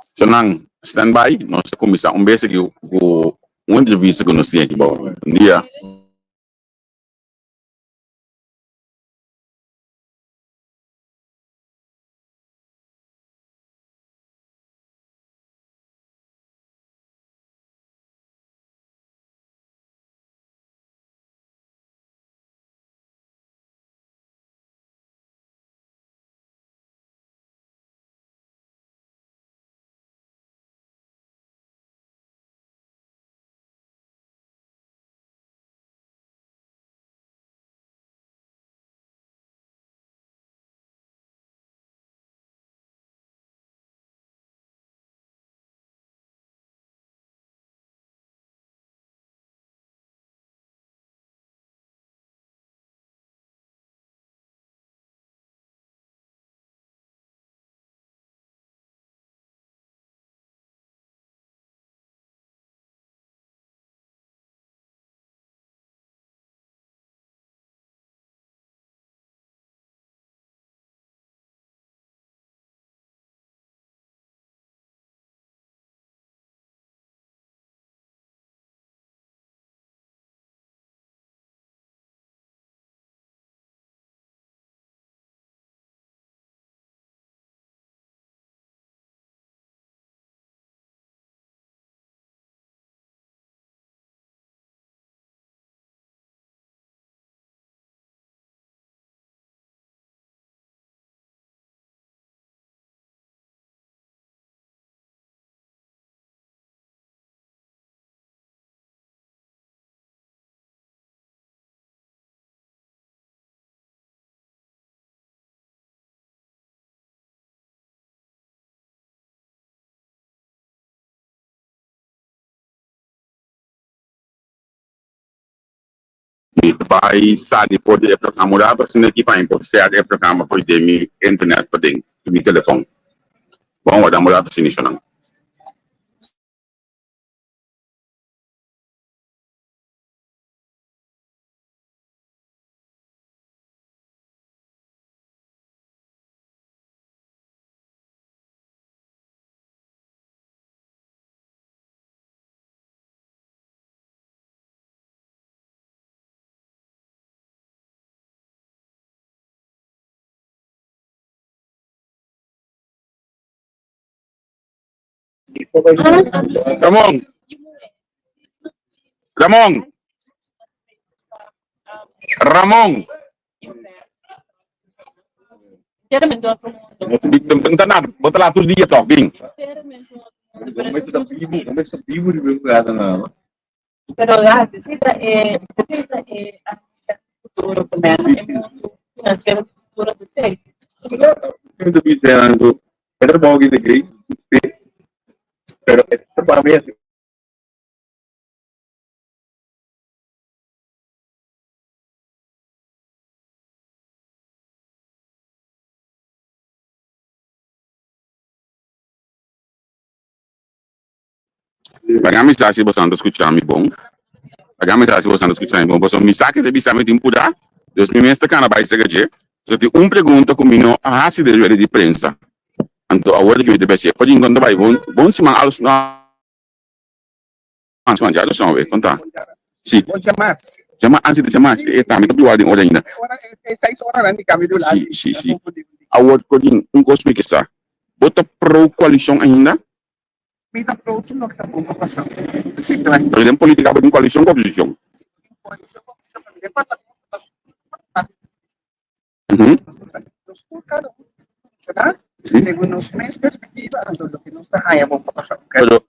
Shonan, stand by, nos ta kuminsá un bes aki ku un entrevista ku nos tin aki bou. Bon dia. Mi ta bai sali for di e programa ora pa asina aki pa mi por share e programa for di mi internet paden di mi telefon. Bon, wardam ora pa asina nan. Ramon. Ramon. Ramon. Bo ta nada, bo ta la tur dia tok, bin. Laga mi sa si boso ta skucha mi bon. Laga mi sa si boso ta skucha mi bon. Pasobra mi sa ke ta bisa mi tin purá, dus mi mes ta kana bai serka dje. So tin un pregunta ku mi no a hasi den rueda di prensa. Anto awor di ki mi ta bisa e. Por rincon ta bai bon bon siman alos no a siman dja alos no awe. Kon ta? Si. Bon djamas. Djamas, ansi ta djamas. E ta mi ta bluá den ora ainda. Ora e seis oranan di kambio di Si, si, si. Awor Codin, un kos mi ke sa. Bo ta pro koalishon ainda? Mi ta pro tur loke ta bon pa pasa. Simplemente. Pero den politica bo tin coalicion cu oposicion. Coalicion cu oposicion, pero den parlamento nos tur parti Nos tur cada un ta funciona segun nos mes perspectiva anto loke nos ta haya bon pa pasa. Pero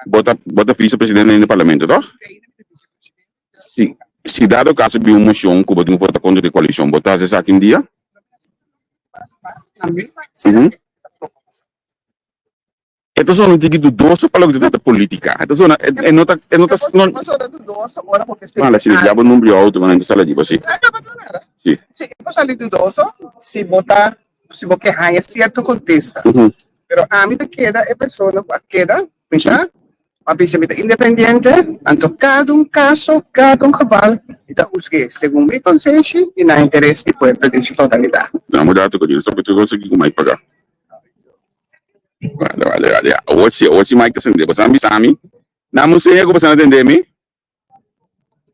bo ta bo ta vicepresidente den parlamento toch? Si si dado caso bin un mocion cu bo tin cu vota contra di coalicion bo ta haci esaki un dia? E ta zona un tiki dudoso pa loke ta trata politica. E ta zona, e no ta, e no ta, no. E zona dudoso ora bo ke Mala, si ya bo nombre yo auto, nan ta sali di bo, si. Si. Si, e por sali dudoso si bo ta, si bo ke haña cierto contesta. Pero ami ta keda e persona cu a keda, mi sa, a bisa mi ta independiente, anto cada un caso, cada un geval, mi ta huzgu'e segun mi consenshi y na interes di pueblo den su totalidad. Dame un rato, Corina, só pa tur cos aki cu mi a paga. Vale, vale, vale. Ya. Awor si, awor si Mike ta sende. Bosan bisa mi. Nan un seña ku bosan a tende mi.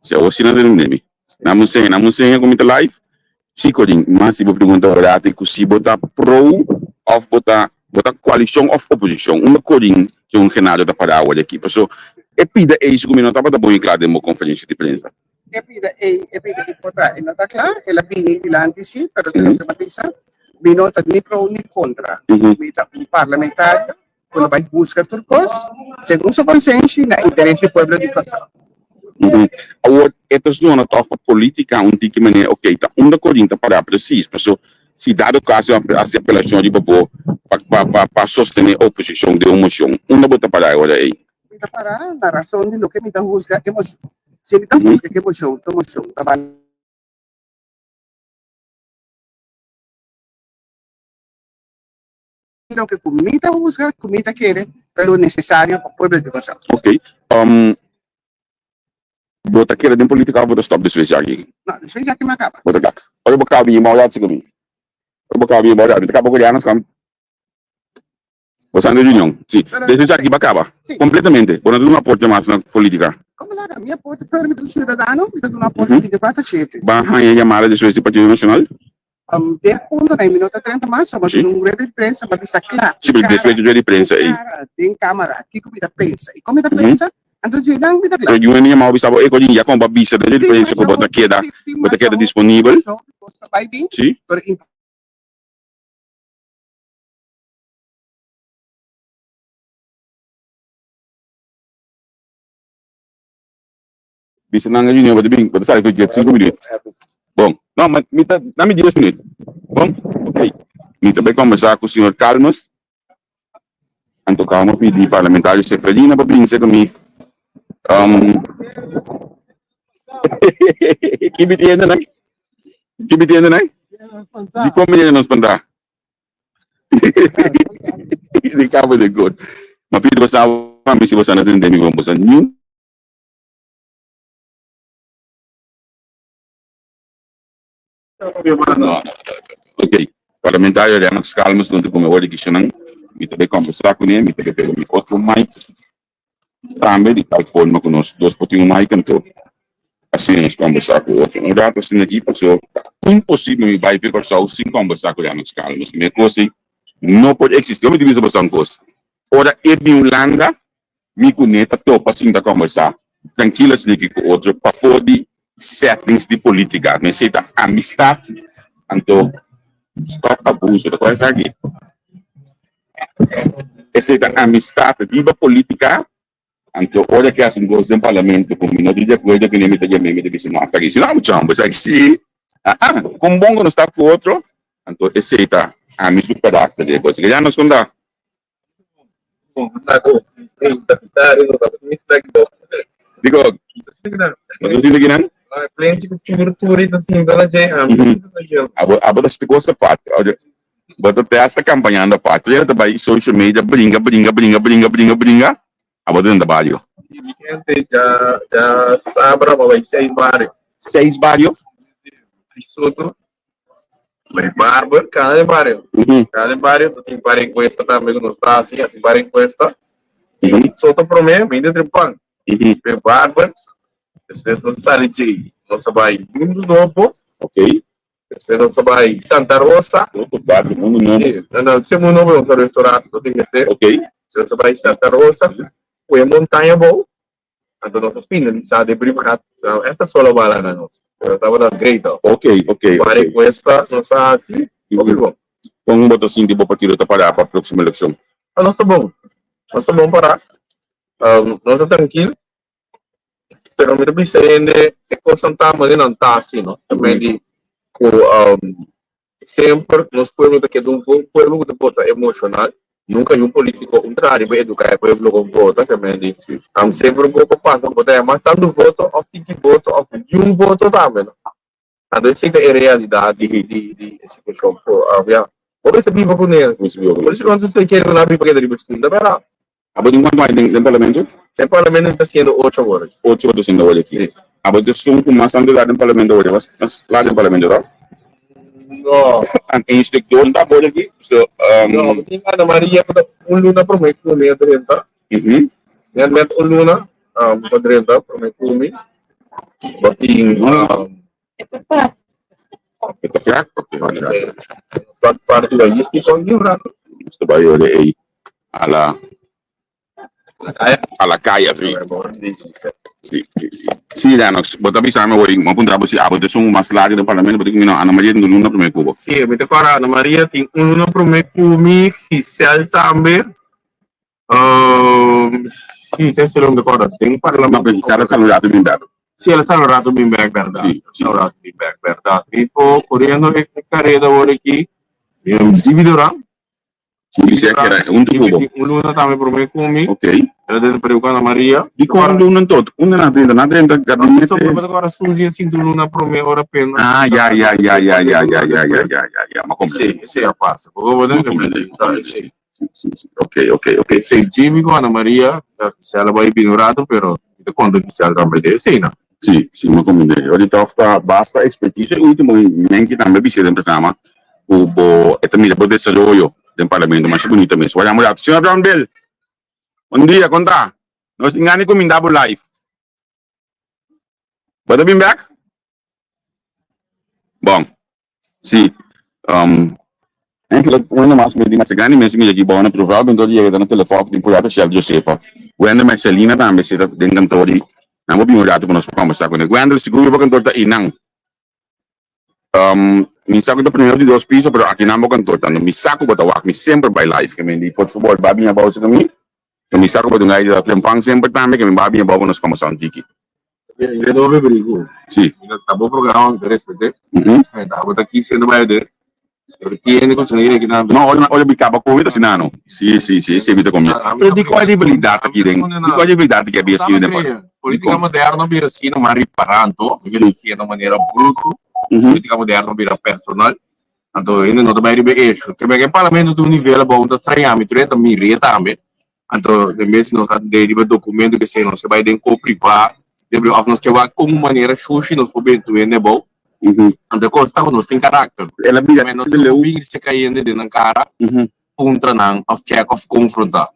Si awor si nan ta tende mi. Nan un seña, nan un seña ku mi ta live. Si Corin, mas si bo pregunta Horacio ku si bo ta pro of bo ta bo ta koalishon of oposishon. Unda Corin tin un Genaro ta para awor aki. Paso e pida ei si ku mi no tabata bon i kla den bo konferensha di prensa. E pida ei, e pida ei por ta e no ta kla, el a bini dilanti si, pero ta loke mi a bisa, mi no ta ni pro ni kontra. Mi ta un parlamentario ku lo bai buska tur kos segun su konsenshi na interes di pueblo di Kòrsou. Awor e ta zona tòg pa politika un tiki manera, ok, ta unda Corin ta pará presis, paso si dado kaso a hasi apelashon riba bo pa pa pa sostené oposishon den un moshon, unda bo ta pará e ora ei? Mi ta pará na rason di loke mi ta husga e moshon. Si mi ta husga ku e moshon ta moshon ta bal. Loke ku mi ta husga, ku mi ta kere ta lo nesesario pa pueblo di Kòrsou. Ok. Bo ta kere den politika òf bo ta stòp despues di aki? No, despues di aki mi a kaba. Bo ta kaba. Ora bo kaba bini mou si ku mi. Ora bo kaba bini mou mi ta kaba ku Rihanna skam. Bo sa na reunion. Si. Despues di aki bo a kaba. Si. Kompletamente. Bo no ta duna aporte mas na politika. Komo laga? Mi aporte fuera mi ta un siudadano, mi ta duna aporte 24 shete. Bo a haña yamada despues di Partido Nacional? Den punto na e minuto 30 mas, so Sí. un rueda di prensa pa bisa kla. Sí, pero despues di rueda di prensa ei. Kara, den kamera, kiko mi ta pensa. I kon mi ta pensa, anto dje nan mi ta kla. Pero yu hende yama bo bisa bo, ey Corine, ya kon bo a bisa den rueda di prensa ku bo ta keda, bo ta keda disponibel. Sí. Pero Bisa nan a Junior bo ta bin, bo ta sali ku jet sinku minuut. Bon, no, ma mi ta, na mi dies minuut. Bon, ok. Mi ta bai kombersá ku señor Calmes. Anto kaba mi a pidi parlamentario Seferina pa bin serka mi. Ki mi tiende nan? Ki mi tiende nan? Dikon mi tiende nan spantá? Di kaba de kos. Mi a pidi boso awa mi si boso a tende mi bon, boso niun. No, no, ok. Parlamentario Lennox Calmes no ta come ora di kishonan. Mi ta bay conversa cune, mi ta bay pega mi otro mic tambe di tal forma cu nos dos por tin un mic anto asina nos conversa cu otro. Un rato asina aki paso ta imposible mi bay fi Corsou sin conversa cu Lennox Calmes. Mi e cos ey no por existi. Yo mi ta bisa boso un cos, ora e bin Hulanda Mi ku ne ta topa sin ta kòmbersá trankil asin'aki ku otro pafó di settings di polítika. Mester ta amistat, anto stòp abuso. Ta kua esaki? Esei ta amistat riba polítika, anto ora ke hasi un kos den parlamento ku mi no ta di akuerdo kuné mi ta yam'é mi ta bisa no hasta aki si no muchomber esaki si aa kon bon ku nos ta ku otro anto esei ta ami su karakter di e kos. Ya nos konta. Dico, no ta sinta kinan? Abo, abo ta sinti cos apart. Bo ta te hasta campañando apart. Tur ta bay social media bringa, bringa, bringa, bringa, bringa, bringa. Abo ta den ta bario. Seis bario? Bay barber, cada den bario. Cada den bario, ta tin par encuesta tambe cu nos ta haci, haci par encuesta. Soto prome, bini den pan. Despues barber, despues nos sali djey, nos a bay Mundo Nobo. Despues nos a bay Santa Rosa. Otro barrio, Mundo Nobo. Si, no, no, si Mundo Nobo nos a restaurant, no tin mester. Despues nos a bay Santa Rosa, cu e montaña abou. Anto nos a finalisá den Brievengat. Esta solo bala na nos. Pero tabata great hoor. Ok, ok, ok. Par encuesta nos a hasi. Hopi bon. Kon bo ta sinti bo partido ta pará pa próksimo elekshon? Ah, nos ta bon. Nos ta bon pará. Nos ta trankil. Pero mi ta bisa hende e kosnan ta manera nan ta hasi, no? Ta medi ku Semper nos pueblo ta keda un pueblo ku ta vota emoshonal. Nunka hay un politiko un traha riba eduká e pueblo kon vota, ke men di semper un koko pasa bo ta haña mas tantu voto òf tiki voto òf niun voto tambe no. Anto esei ta e realidat di di e situashon ku ya. Bo mester biba kuné. Por eso nos ta kere ku nan biba keda riba skunda bera. Abo tin kuantu aña den parlamento? Den parlamento mi ta siendo ocho awor. Ocho bo ta siendo awor aki. Abo ta esun ku mas tantu edad den parlamento awor. Mas mas laat den parlamento to? No. An instructor ta awor aki. So, No, bo tin Ana Maria ku ta. un luna promé ku mi a drenta. Net net un luna pa drenta promé ku mi. Bo tin E ta flak? Ok, wak rato. Flak parti la yisti kon di un rato. Nos ta bai ora ei a la a la kaya si. Si, si, si. Si, Lennox, bo ta bisa mi awor, mi a puntra bo si abo ta esun mas largo den parlamento, bo ta ku mi no, Ana Maria tin un luna promé ku bo. Si, mi ta kòrda Ana Maria tin un luna promé ku mi, Giselle tambe. Si, te esei lo mi ta kòrda den parlamento. No, pero Giselle a sali un rato bin bèk. Si, el a sali un rato bin bèk, bèrdat. Si, si. El a sali un rato bin bèk, bèrdat. Mi por koriendo e kareda awor aki, mi a Zibi Duran. Zibi si a keda huntu ku bo. Un luna tambe promé ku mi. Ok. El a drenta pariba ku Ana Maria. Dikon un luna anto? Unda nan a drenta? Nan a drenta gabinete? Pasobra mi ta kòrda Suzy a sinti un luna promé ora pena. Ah, ya, ya, ya, ya, ya, ya, ya, ya, ya, ya, ya. Mi a komprendé. Esei, esei a pasa. Bo Mi a komprendé, mi a komprendé. Ok, ok, ok. Esei Jimmy ku Ana Maria, Gisela bai bini un rato, pero mi ta konta Gisela tambe di esei nan. Si, si, mi a komprendé. Ora di tòg ta basta ekspertise. E ultimo menki tambe a bis'é den programa ku bo e ta mira bo desaroyo den parlamento masha bunita mes. Wak un rato. Señor Brownbill, bon dia, kon ta? Nos tin gana di kuminda bo live. Bo ta bin bèk? Bon. Si. Um, eigenlijk, wende mas mi di mas grandi mes mi yegi bou na pero vooral dentro di yega na telefon tin por rato Shell Josefa. Wende Marcelina tambe si ta den kantoor di nan bo bin un rato pa nos por kombersa ku ne. Wendel, sigur bo kantoor ta einan. Um, mi sa ku ta primero di dos piso pero akinan bo kantoor ta. Mi sa ku bo ta wak mi semper bai live ke mi di por fabor ba bin abou si mi. Ke mi sa ku bo ta un gai di ta trempan semper tambe ke mi ba bin abou pa nos kombersa un tiki. Mi no bebe rico. Si. Mi ta bo programa mi ta respete. Ta bo ta ki siendo bai de. Pero tiene ku sali aki nan. No, ora ora mi kaba komi ta asina no. Si, si, si, si mi ta komi. Pero di kua rivalidat aki den? Di kua rivalidat aki a bira asina den Politica moderno bira asina mas riparanto, mi bira asina na manera bruto. Politica moderno bira personal. Anto hende no ta bai riba e issue. Ke bek e parlamento ta un nivel abou ta straña mi tur e ta mir'é tambe. Anto den bes nos a dei riba documento ke esei nos ke bai den ko privá of nos ke wak kon un manera shushi nos por bentu hende abou. Anto e kos ta ku nos tin karakter. El a bira Nos no por bin seka hende den nan kara puntra nan of check of konfrontá.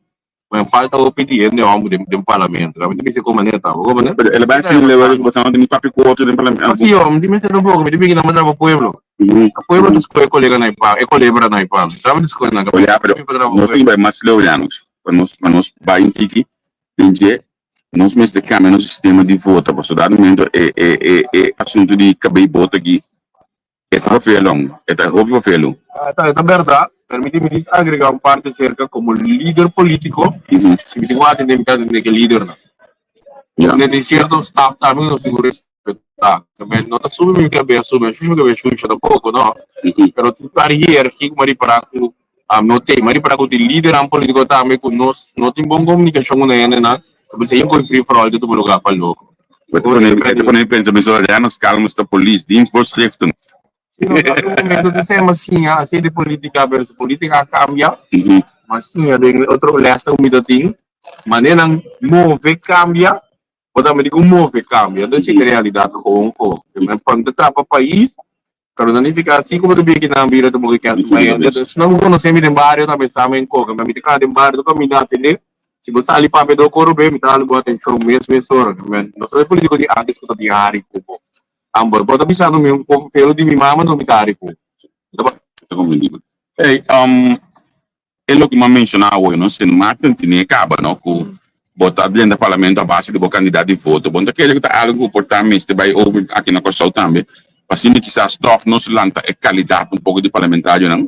Men falta hopi di hende homber den den parlamento. Mi ta bisa kon manera ta. Bo komprende? Pero el a bai asina leu el ku bo no tin papia ku otro den parlamento. Pakio? Mi tin mester tampoco. Mi tin bini nan pa pueblo. A pueblo ta scoge colega na e pa, e colebra na e pa. Mi traba di scoge nan. Oya, pero nos tin bai mas leu ya nos. Pa nos pa nos bai un tiki den dje nos mester cambia nos sistema di vota pasobra dado momento e e e e asunto di cabey bota aki E ta vervelong, e ta hopi vervelu. Ta, ta berdad. Permiti mi dis agrega un parte acerca como lider politico, si mi tin cu atende mi ta atende cu e lidernan. Ja. Tin cierto stap tambe cu nos tin cu respeta. Tambe no ta subi mi cabes subi, shusha mi cabes shusha tampoco, no. Pero tin par hierarchia cu mi a ripara cu no tin. Mi a ripara cu tin lidernan politico tambe cu nos no tin bon comunicacion cu nan hendenan, ta bisa yin con free for all ta tuma lugar pa loco. E ta pone pensa mi so Renus Kalmus ta polis, dienstvoorschriften. Si no ta un momento ta sema siña así di politica, pero su politica a cambia, mas siña den otro les ta mi ta tin, maneran move cambia, bo tambe tin cu move cambia, entonces si realidad ta gewoon gewoon. Pa ta trapa pais, Pero no nifica así como ta bira ki nan bira ta boca kens ma hende. Si nan conoce mi den bario tambe sa mi encoge. Ma mi ta cana den bario ta caminda atende. Si bo sali papia do coro be mi ta hala bo atencion mes mes ora. No sa e politico di antes cu ta bin hari cu bo. Amber, bo ta bisando mi un poco feo di mi mama no mi ta hari cu bo. Ta comprendibel. Hey, um, E loke mi a menshoná awe, no? Sint Maarten tene e kaba, no? Ku bo ta drenta parlamento a base di bo kandidat di voto. Bo no ta kere ku ta algu ku por ta mester bai over aki na Kòrsou tambe, pa asina kisas tòg nos lanta e kalidat un poko di parlamentarionan?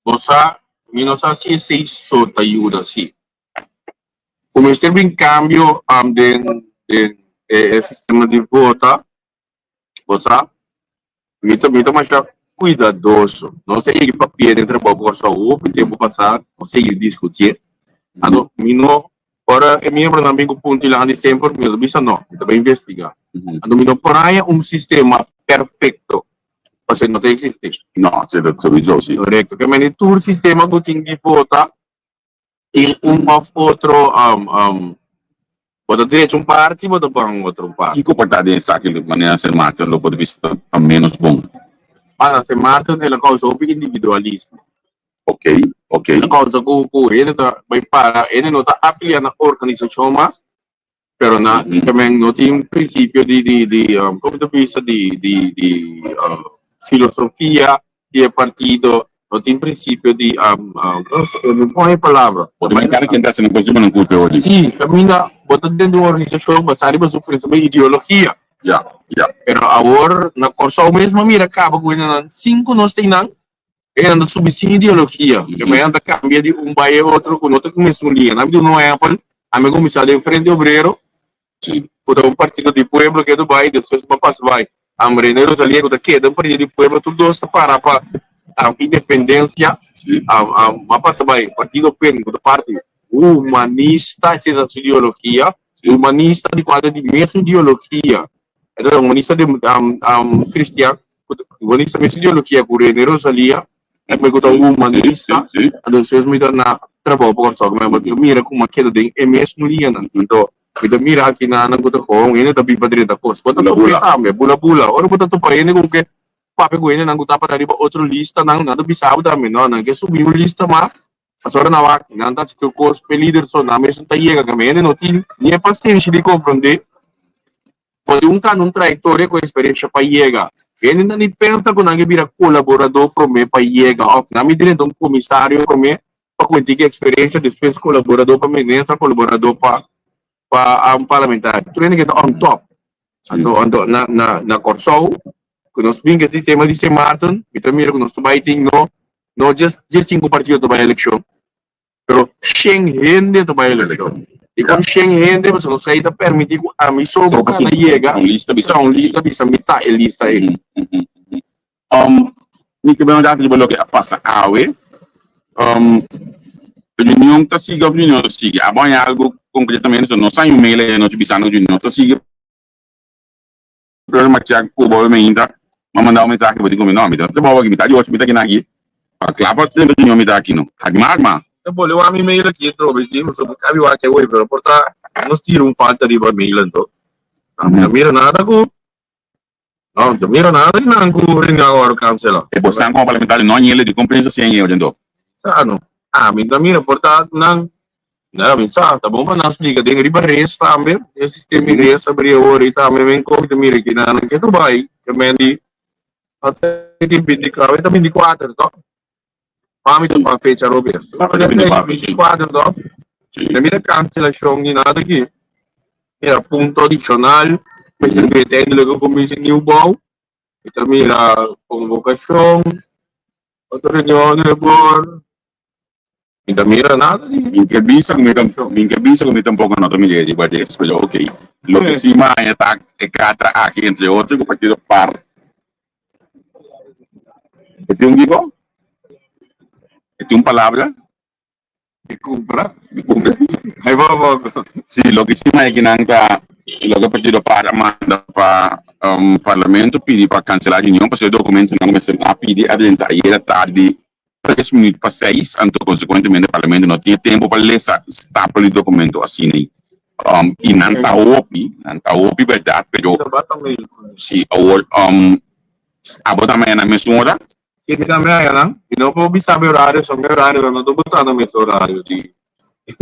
Bo sa, mi no sa si esei so ta yuda, si. Ku mester bin kambio den den e sistema di vota. Bo sa, mi ta mi ta masha kuidadoso. Nos a yega papia den trabou ku Kòrsou hopi tempu pasá, nos a yega diskutié. Anto mi no, ora e miembronan bin ku punto dilanti semper mi no ta bisa no, mi ta bai investigá. Anto mi no por haña un sistema perfekto, pasobra no ta eksistí. No, esei ta souiso si. Korekto. Ke manera tur sistema ku tin di vota tin un of otro bo ta drecha un parti bo ta pon otro parti. Kiko por ta den esaki manera Sint Maarten lo por bisa ta menos bon? Para Sint Maarten el a causa hopi individualismo. Ok, Ok. Ta kousa ku ku hende ta bai para, hende no ta afilia na organisashon mas, pero na tamen no tin un prinsipio di di di komo ta bisa di di di filosofia di e partido, no tin prinsipio di no pon e palabra. Bo ta bai kada ken ta hasi nan kos riba nan kulpa e odi. Si, kaminda bo ta den di un organisashon basá riba su prinsipio ideologia. Ya, ya. Pero awor na Kòrsou mes bo a mira kaba ku hendenan sin ku nos tin nan, Nan ta subi sin ideologia. E mañana ta cambia di un bai e otro cu no ta cu mesun liña. Nan mi duna un ehempel, ami a cuminsa den Frente Obrero, cu ta un partido di pueblo ke ta bai, despues bo a pasa bai Am Rene Rosalia cu ta keda un partido di pueblo, tur dos ta para pa independencia. Am a pasa bai Partido pen cu ta parti humanista, esey ta su ideologia, humanista di cual ta di mesun ideologia. E ta humanista di cristian, humanista mes ideologia cu Rene Rosalia, e cu ta humanista, entonces mi ta na trabou pa Kòrsou, mi ta mira kuma keda den e mesmo liñanan, anto mi ta mira aki nan cu ta gewoon hende ta biba drenta cos, bo ta topa tambe, bula bula, ora bo ta topa hende cu ke papia cu hendenan cu tabata riba otro listanan, nan ta bisa bo tambe, no, nan ke subi un lista mas. Pasobra nan wak, nan ta hasi tur kos p'e lider so nan mes no ta yega kamba. Hende no tin ni e pasenshi di komprondé por di un kanda un trayektoria ku eksperensha pa yega. Hende no ta ni pensa ku nan ke bira kolaboradó promé pa yega òf nan mi drenta un komisario promé pa ku e tin ki eksperensha despues kolaboradó pa minister, kolaboradó pa pa un parlamentario. Tur hende ke ta on top. Anto anto na na na Kòrsou ku nos bin ku e sistema di Sint Maarten mi ta mira ku nos ta bai tin no No djes djes sinku partido ta bai elekshon, pero shen hende ta bai elekshon. Dikon shen hende? Pasobra nos lei ta permití ku ami so bo kana yega Un lista bisa. traha un lista bisa mi ta e lista ei. Mi ke bai un rato riba loke a pasa awe. Reunion ta sigui òf reunion no ta sigui? Abo haña algu konkretamente? So nos haña un mail ayer anochi bisando ku reunion ta sigui. Pero ma check ku bo mainta, m'a manda un mensahe bo di ku mi no, mi ta na trabou aki, mi ta di ocho mi ta aki na aki, pa kla pa drenta reunion mi ta aki no. Haki magma. Ta bole wak mi mail aki atrobe si, pasobra mi kabi wak awor pero por ta nos tira un falta riba mail anto. Mi ta mira nada ku, no, mi ta mira nada di nan ku reunion awor cancela. E bosnan komo parlamentario no a ñele di kon prensa si a ñe anto. Sa no. Ami ta mira por ta nan Na mi sa, ta bon pa nan splika den riba res tambe, e sistema di res a bria awor i tambe men koki ta mira kinan nan ke ta bai, ke men di a tin bintikuater, ta bintikuater to? Pa mi ta pa fecha robes. Bintikuater to? Ta mira kanselashon ni nada aki. Mira punto adishonal, mester bete eindelijk e komisi nieuwbouw, mi ta mira konvokashon, otro reunion den e bor. Mi ta mira nada di. Mi ke bisa ku mi ta mi ke bisa ku mi tampoco no ta mira riba des, pero ok. Loke si mi haña ta e karta aki entre otro ku partido par. E tin un kiko? E tin un palabra? Di kumpra. Di kumpra. Ai bo bo. Si, loke si mi haña kinan ta loke partido par a manda pa parlamento pidi pa kansela reunion pasobra e dokumentonan ku mester a pidi a drenta ayera tardi Tres minuut pa seis, anto konsekuentemente parlamento no tin e tempu pa lesa stapel di dokumento asina ei. I nan ta hopi, nan ta hopi bèrdat, pero si awor abo ta mañana mesun ora? Si mi ta mañana, mi no por bisa mi orario, so mi orario no ta bota na mes orario di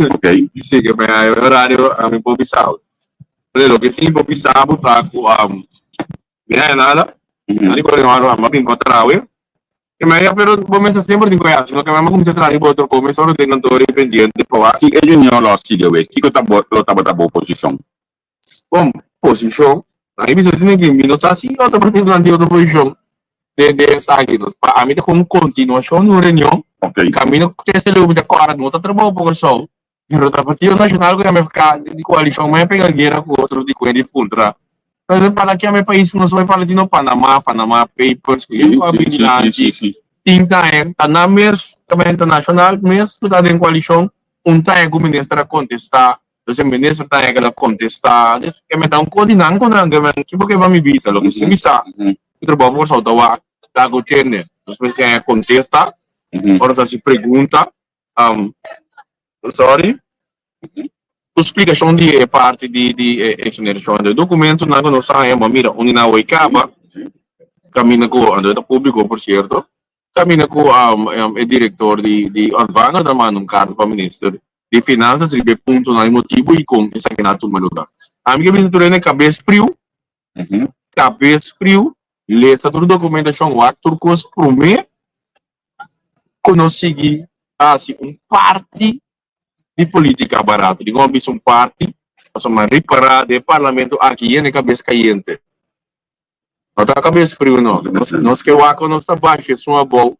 Ok. Si ke mi orario mi por bisa bo. Pero loke si mi por bisa bo ta ku mi haña nada, mi por a bin pa trawe. Ke mei a pero bo mester semper tin koe hasi, no ke mei a kuminsá traha riba otro kos, mesora den kantor i pendiente pa wak. Si e reunion lo a sigui awe, kiko ta bo lo tabata bo posishon? Bon, posishon? Nan e bisa asina ke mi no sa si otro partido nan tin otro posishon den den esaki. Pa ami ta komo un kontinuashon di un reunion, kaminda ku te leu mi ta kòrda no ta trabou pa Kòrsou, Pero ta Partido Nacional cu ya MFK di coalicion mai a pega guera cu otro di cu di puntra. Pero para ki ame pais nos bai para tino Panama, Panama Papers cu yen cu a bini dilanti. Tin taña ta nan mes ta internacional mes cu ta den coalicion un taña cu minister a contesta. Entonces e minister taña cu el a contesta. Ke me ta un cos di nan cu nan ke men kico ke mi bisa loke si mi sa cu trabao por Kòrsou ta wak ta cu tende. Nos mester haña contesta ora ta haci pregunta. Sorry. Ku splikashon di e parti di di e exonerashon. Anto e dokumentonan ku nos a haña, bo a mira un di nan awor kaba, kaminda ku anto e ta públiko por sierto. Caminda cu e director di Ontvanger ta manda un carta pa minister di Finanzas riba e puntonan y motibo y con esaki nan a tuma lugar. Ami ke bisa tur hende cabes friu, cabes friu, lesa tur documentacion, wak tur cos prome cu nos sigui haci un parti di politica barato. Dikon a bisa un parti? Pasobra ripara den e parlamento aki yende cabes cayente. No ta kabes friu no. Nos ke wak ku nos ta basha esun abou.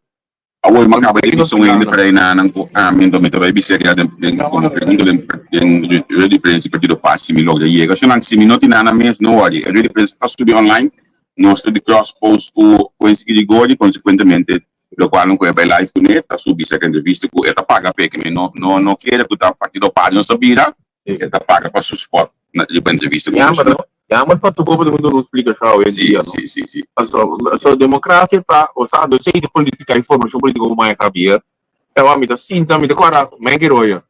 Awor mi a kaba di bisa un hende por einan ku ami enton mi ta bai bisa ya den komo pregunta den den rueda di prensa di partido pas si mi logra yega. Shonnan si mi no tin nada mes no wòri e rueda di prensa ta subi online nos ta di cross post ku Quincy Girigorie konsekuentemente lokual nan ku e bai live kuné ta subi seka entrevista ku e ta paga p'e ke mi no no no kere ku ta partido pas nos ta bira E ta paga pa su spot na riba entrevista ku Jammer, no? Jammer pa tur bo duna un splikashon awe en dia, no? Si, si, si. So, so demokrasia ta, o sa, do sei di politika i formashon politiko ku Maya Javier, pero mi ta sinta, mi ta kòrda Menke Royer.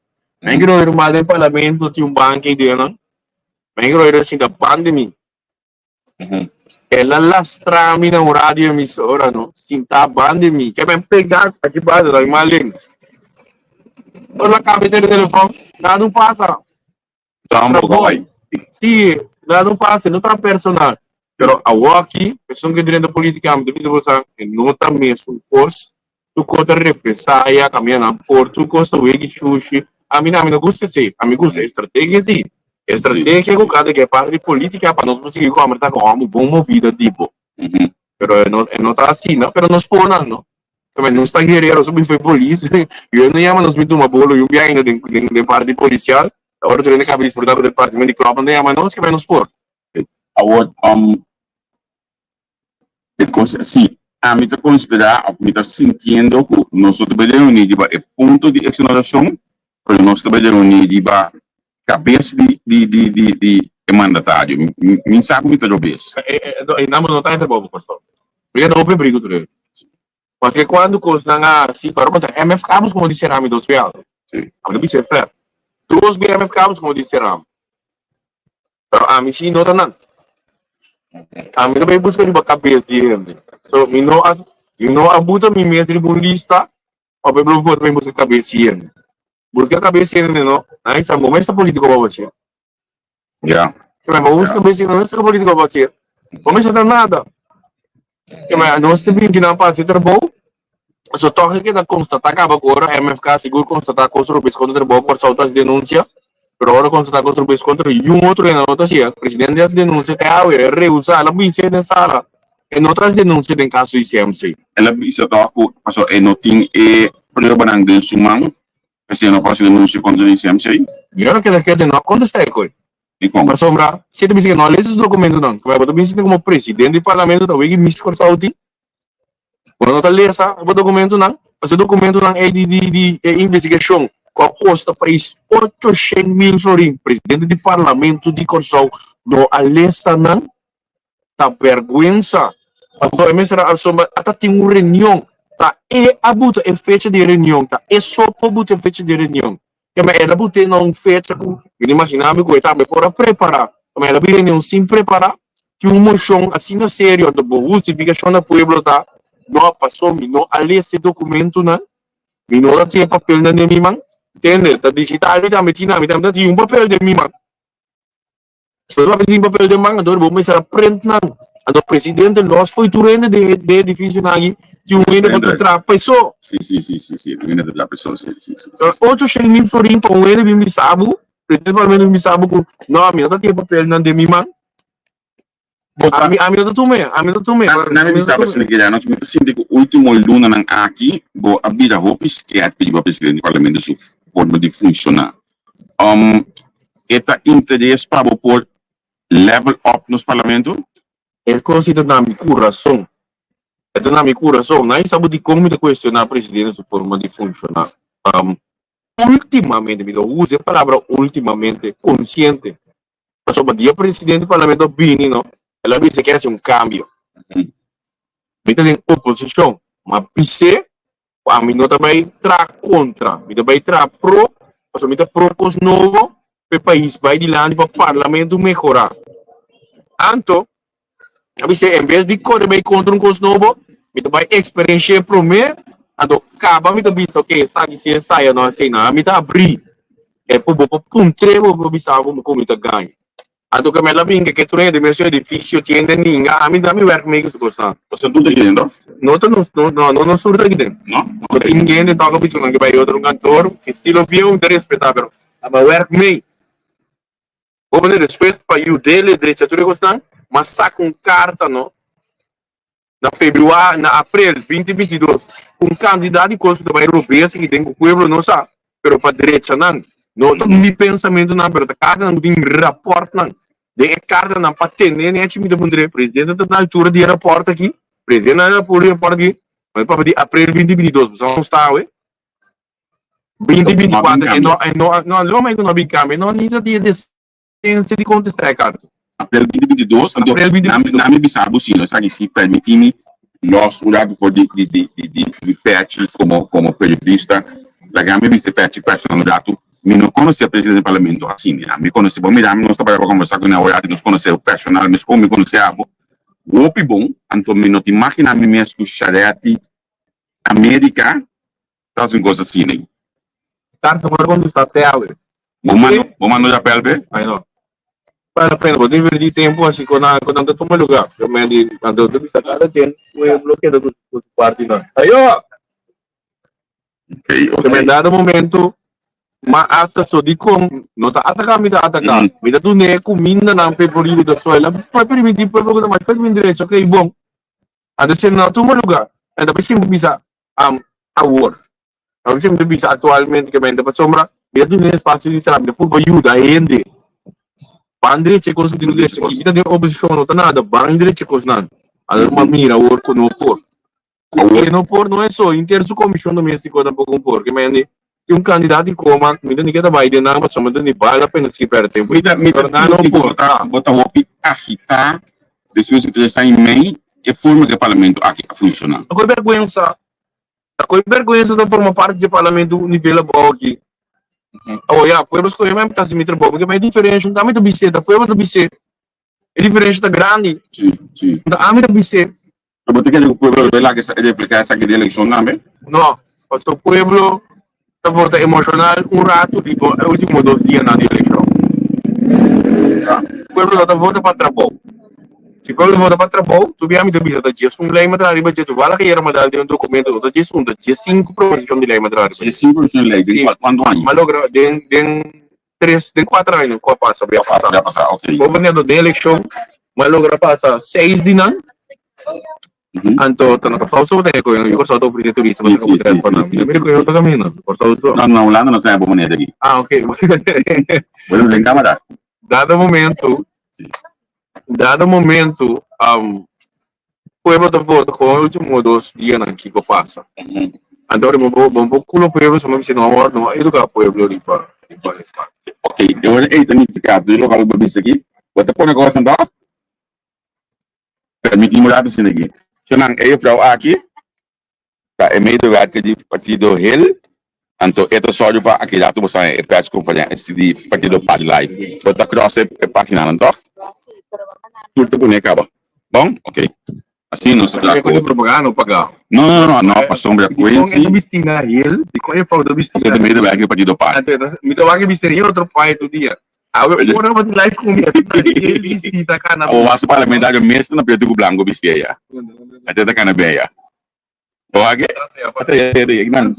Menke Royer un mal den parlamento tin un banki ei den nan. Menke Royer a sinta banda di mi. El a lastra mi na un radio emisora, no? Sintá banda di mi. Ke men pegá aki banda, ta mi mal links. Ora la cambia de telefon, nada no pasa. Tampoco bai. Sí, nada no pasa, no ta personal. Pero awor aki, esun ke drenta politica, mi ta bisa boso, e no ta mesun kos. Tur kos ta represaya, kambia nan por, tur kos ta weki shushi. Ami no, ami no gusta esei. Ami gusta estrategia si. Estrategia ku kada ke parti di politica pa nos por sigui ku homber ta ku homber bon movida tipo. Pero e no, e no ta asina, pero nos por nan no. Tamen nos ta guerrero, nos a bin fo'i polis. Yo no yama nos bin tuma bolo y un biaha ainda den den parti policial. Ora tur hende kaba disfruta ku departamento di klòp nan ta yama nos ke bai nos por. Awor, E kos si ami ta konsiderá òf mi ta sintiendo ku nos no ta bai reuní riba e punto di eksonerashon, pero nos ta bai reuní riba kabes di di di di di e mandatario. Mi mi sa ku mi ta robes. E nan bo no ta entra bobo kòrsou. Mi ta hopi brigu tur e. Paske kuantu kosnan a hasi, pero bo ta MFK bus komo di serami dos bia. Si. Ami ta bisa e flat. Dos bia MFK bus komo di serami. Pero ami si no ta nan. Ami ta bai buska riba kabes di hende. So mi no a mi no a buta mi mes riba un lista pa pueblo vota pa mi buska kabes di hende. Buska kabes di hende no, nan sa bo mes ta politico pa bo hacié. Ya. Bo buska kabes di hende no ta politico pa bo hacié. Bo mes no ta nada. Kema nos ta bin kinan pa hasi trabou, so tòg e keda konstatá kaba ku ora MFK sigur konstatá kos robes kontra trabou Kòrsou ta hasi denunsia, pero ora konstatá kos robes kontra yun otro hende no ta hasié. Presidente a hasi denunsia te awe, e rehusá, el a bisa den sala, e no ta hasi denunsia den kaso di CMC. El a bisa tòg ku pasobra e no tin e pruebanan den su man, p'esei e no por hasi denunsia kontra di CMC. Mi ora keda kete no a kontestá e koe. Dikon? Pasobra si e ta bisa ke no a lesa su dokumentonan, ku bo ta bisa komo presidente di parlamento ta wiki mis Kòrsou tin, bo no ta lesa bo dokumentonan, pasobra e dokumentonan ei di di di e investigashon ku a kosta pais 800,000 florin, presidente di parlamento di Kòrsou no a lesa nan, ta bèrgwensa. Pasobra e mester a asombra ata tin un reunion, ta e a buta e fecha di e reunion, ta e so por buta e fecha di e reunion. Kema el a but'é na un fecha ku mi ta imaginá mi ku e tambe por a prepará. Kema el a bin reunion sin prepará, tin un moshon asina serio, anto bo hustifikashon na pueblo ta, No, paso mi no a lesa e dokumentunan, mi no ta tin e papelnan den mi man. Tende, ta digital mi tambe tin, ami tambe ta tin un papel den mi man. Bo no tin papel den man, anto bo mester a print nan. Anto presidente los fo'i tur hende den e edificionan aki, tin un hende pa ta traha pa eso. Si, si, si, si, si, tin un hende ta traha pa eso, si, si, si. So, 800,000 florin pa un hende bin bisa bo, presidente di parlamento bin bisa bo ku, no, mi no ta tin e papelnan den mi man. Ami, ami no ta tum'e, ami no ta tum'e. Na mi bisa bo, señor Guillermo, mi ta sinti ku ultimo lunanan aki bo a bira hopi skèrpi riba presidente di parlamento su forma di funshoná. E ta interes pa bo por level up nos parlamento? E kos ei ta na mi kurason. E ta na mi kurason. Nan sa bo dikon mi ta kuestioná presidente su forma di funshoná. Ultimamente, mi ta usa e palabra ultimamente konsiente. Pasobra dia presidente di parlamento a bini no, el a bisa ke hasi un kambio. Mi ta den oposishon, ma bis'é Ku ami no ta bai traha kontra, mi ta bai traha pro, pasobra mi ta pro kos nobo pa e pais bai dilanti, pa parlamento mehorá. Anto, a bis'é, en bes di kore bai kontra un kos nobo, Mi ta bai eksperensh'é promé, anto kaba mi ta bisa, ok, esaki si esaya no asina. Mi ta abrí e por bo por puntr'é bo por bisa bo kon mi ta gaña. Anto ke mi a bin ke tur hende mesun edifisio tiende ninga, ami ta mi wèrk mee ku su kosnan. Boso tur ta aki den, toch? No ta nos, no, no, no nos tur ta aki den. No? So tin hende tok a bisa nan ke bai otro kantor, estilo bieu mi ta respetá, pero ami a wèrk mee. Bo pone despues pa yud'é drecha tur e kosnan, m'a saka un karta no. Na februa, na aprel 2022, un kantidat di kos ku ta bai robes aki den ku pueblo no sa, pero pa drecha nan. No ta mi pensamentunan, pero ta kartanan ku tin rapòrtnan. Den e kartanan pa tene nechi mi ta puntra, presidente ta na altura di e rapòrt aki? Presidente na altura di e rapòrt aki? Mi papia di aprel 2022, bo sa kon sta awe? 2024, e no, e no, no, lo mi ku no bin kambia, no ni ta di e Sense di kontestá e karta. Aprel 2022, anto Aprel 2022. Nami bisa bo si no esaki si permití mi lòs un ratu for di di di di di di pèchi komo komo periodista laga mi bisa e pèchi personal un ratu mi no konosé presidente di parlamento asina mi konosé bo mira mi nos ta bai pa kombersá kuné awor nos konosé personal meskos mi konosé abo hopi bon anto mi no ta imaginá mi mes ku Sharetti America Ta haci un cos asina. Carta por contesta te awe. Bo mando, bo mando ya pelpe? Ay no. Vale la pena, bo ta inverti tempo así con nan, con nan ta tuma lugar. Yo me di, anto ta bisa cada quien pueblo keda cu cu su parti nan. Ayo! Ok, ok. Te men dado momento, ma hasta so di con, no ta ataca mi ta ataca. Mi ta dune cuminda nan pe por yuda so. El a permiti pueblo cu ta mas pe derecho, ok, bon. Anto si no tuma lugar, e ta por bisa, Am awor. Ami siempre ta bisa actualmente ke mente pasobra mi ta duna espacio di traha, mi ta purba yuda hende. Ban drecha e kos ku tin ku drecha. Mi ta den oposishon no ta nada, ban drecha e kosnan. Alor mi a mira awor ku no por. Ku e no por no es so, henter su komishon domestiko tampoko por. Ke mende tin un kandidat di koma, mi ta ni ke ta bai den nan pasobra mi ta ni bal la pena si perde tempo. Mi ta mi ta Pero nan no sinti ku por. bo ta bo ta hopi agitá despues di tres aña i mei e forma ku e parlamento aki a funshoná. Ta koe bèrgwensa, ta koe bèrgwensa ta forma parti di e parlamento nivel abou aki. Awor ya, pueblo skohe mi ta hasi mi trabou, porque mi diferensha un ta mi ta bis'é, ta pueblo ta bis'é. E diferensha ta grandi. Sí, sí. Ta ami ta bis'é. Pero bo ta kere ku pueblo lo bay laga reflehá esaki den elekshon tambe? No, pasobra pueblo ta vota emoshonal un ratu riba e ultimo dos dianan di elekshon. Pueblo no ta vota pa trabou. Si pueblo vota pa trabou, tur bia mi ta bisa ta 11 lei m'a traha riba dje, tur bala kayera m'a dal den un dokumento, no ta 11, ta 15 proposishon di lei m'a traha riba dje. 15 proposishon di lei den kuantu aña? M'a logra den den tres, den kuater aña ku a pasa, bia pasa. Bia pasa, ok. Gobernador den elekshon, m'a logra pasa seis di nan. Anto ta na Kòrsou so bo ta hei koe, i Kòrsou ta ofresé turista pa traha ku pa nan. Mi ta mira koe otro kaminda, Kòrsou so. No, na Hulanda no sa bo manera aki. Ah, ok. Bo ta den kamara. Dado momento, dado momento, pueblo ta vota kon e ultimo dos dianan kiko pasa. Anto ora bo bo bo kulo pueblo so mi bisa no awor no a eduká pueblo riba riba e parti. Ok, e ora ei ta nifiká tur loke bo bisa aki, bo ta pone kos nan dos? Permití mi un rato asina aki. Shonnan, e juffrouw aki ta e medewerker di partido Hill, anto e ta sòru pa aki rato bo sa e persconferencia di partido Party Life. Bo ta cross e paginanan tòg? Tur ta pone kaba. Bon? Ok. Asina nos ta traha ku otro. No, no, no, no, pasobra Quincy. E ta medewerker di partido Party. Awe ora bo tin live ku mi el bisti ta kana. O wasu parlamentario mes ta na pretu ku blanko bisti aya. Ate ta kana ben aya. O ake? Ate ate nan.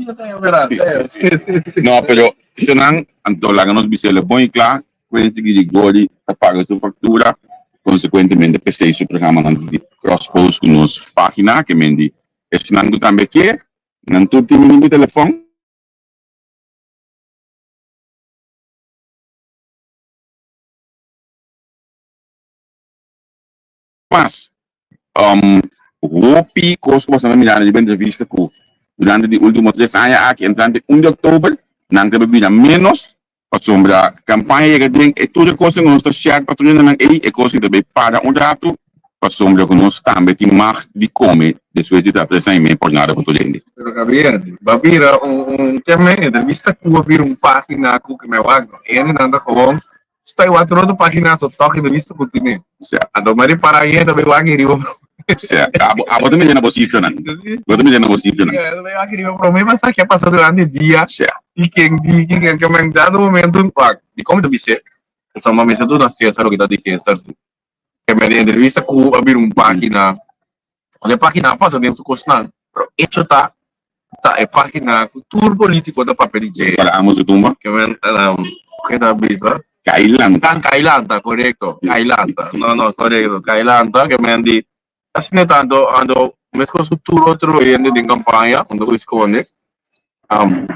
No, pero nan anto laga nos bisele bon i kla Quincy Girigori ta paga su faktura konsekuentemente p'esei su programanan di cross post ku nos pagina ke men di esnan ku tambe ke nan tur tin mi number di telefòn. Mas, hopi kos ku boso a mira riba entrevista ku durante di ultimo tres aña aki entrante un di oktober nan ta bira menos pasobra kampaña yega den e tur e kosnan ku nos ta share pa tur hendenan ei e kos ta bay para un ratu pasobra ku nos tambe tin mag di kome despues di ta tres aña i mei por nada ku tur hende. Pero Gabriel, ba bira un keme entrevista ku a bira un pagina ku keme wak no. Hendenan ta gewoon sta e wak tur otro pagina so tok entrevista ku tine. Sea. Anto mari para aye ta bay wak riba. Sea, abo, abo ta mira na bo sifranan. Bo ta mira na bo sifranan. Promé pa sa ke a pasa durante dia Sea. i ken di ken ken ke men dado momento wak di kon mi ta bis'é pasobra mi mester duna Cesar loke ta di Cesar si ke men di entrevista ku a bira un página e página a pasa den su kosnan pero echo ta ta e página ku tur polítiko ta papia di dje. Para amo su tumba. Ke men ke ta bisa? Kailanta. Kan Kailanta, korekto. Kailanta. No, no, korekto. Kailanta, ke men di asina ta anto anto meskos ku tur otro hende den kampaña unda ku eskonde um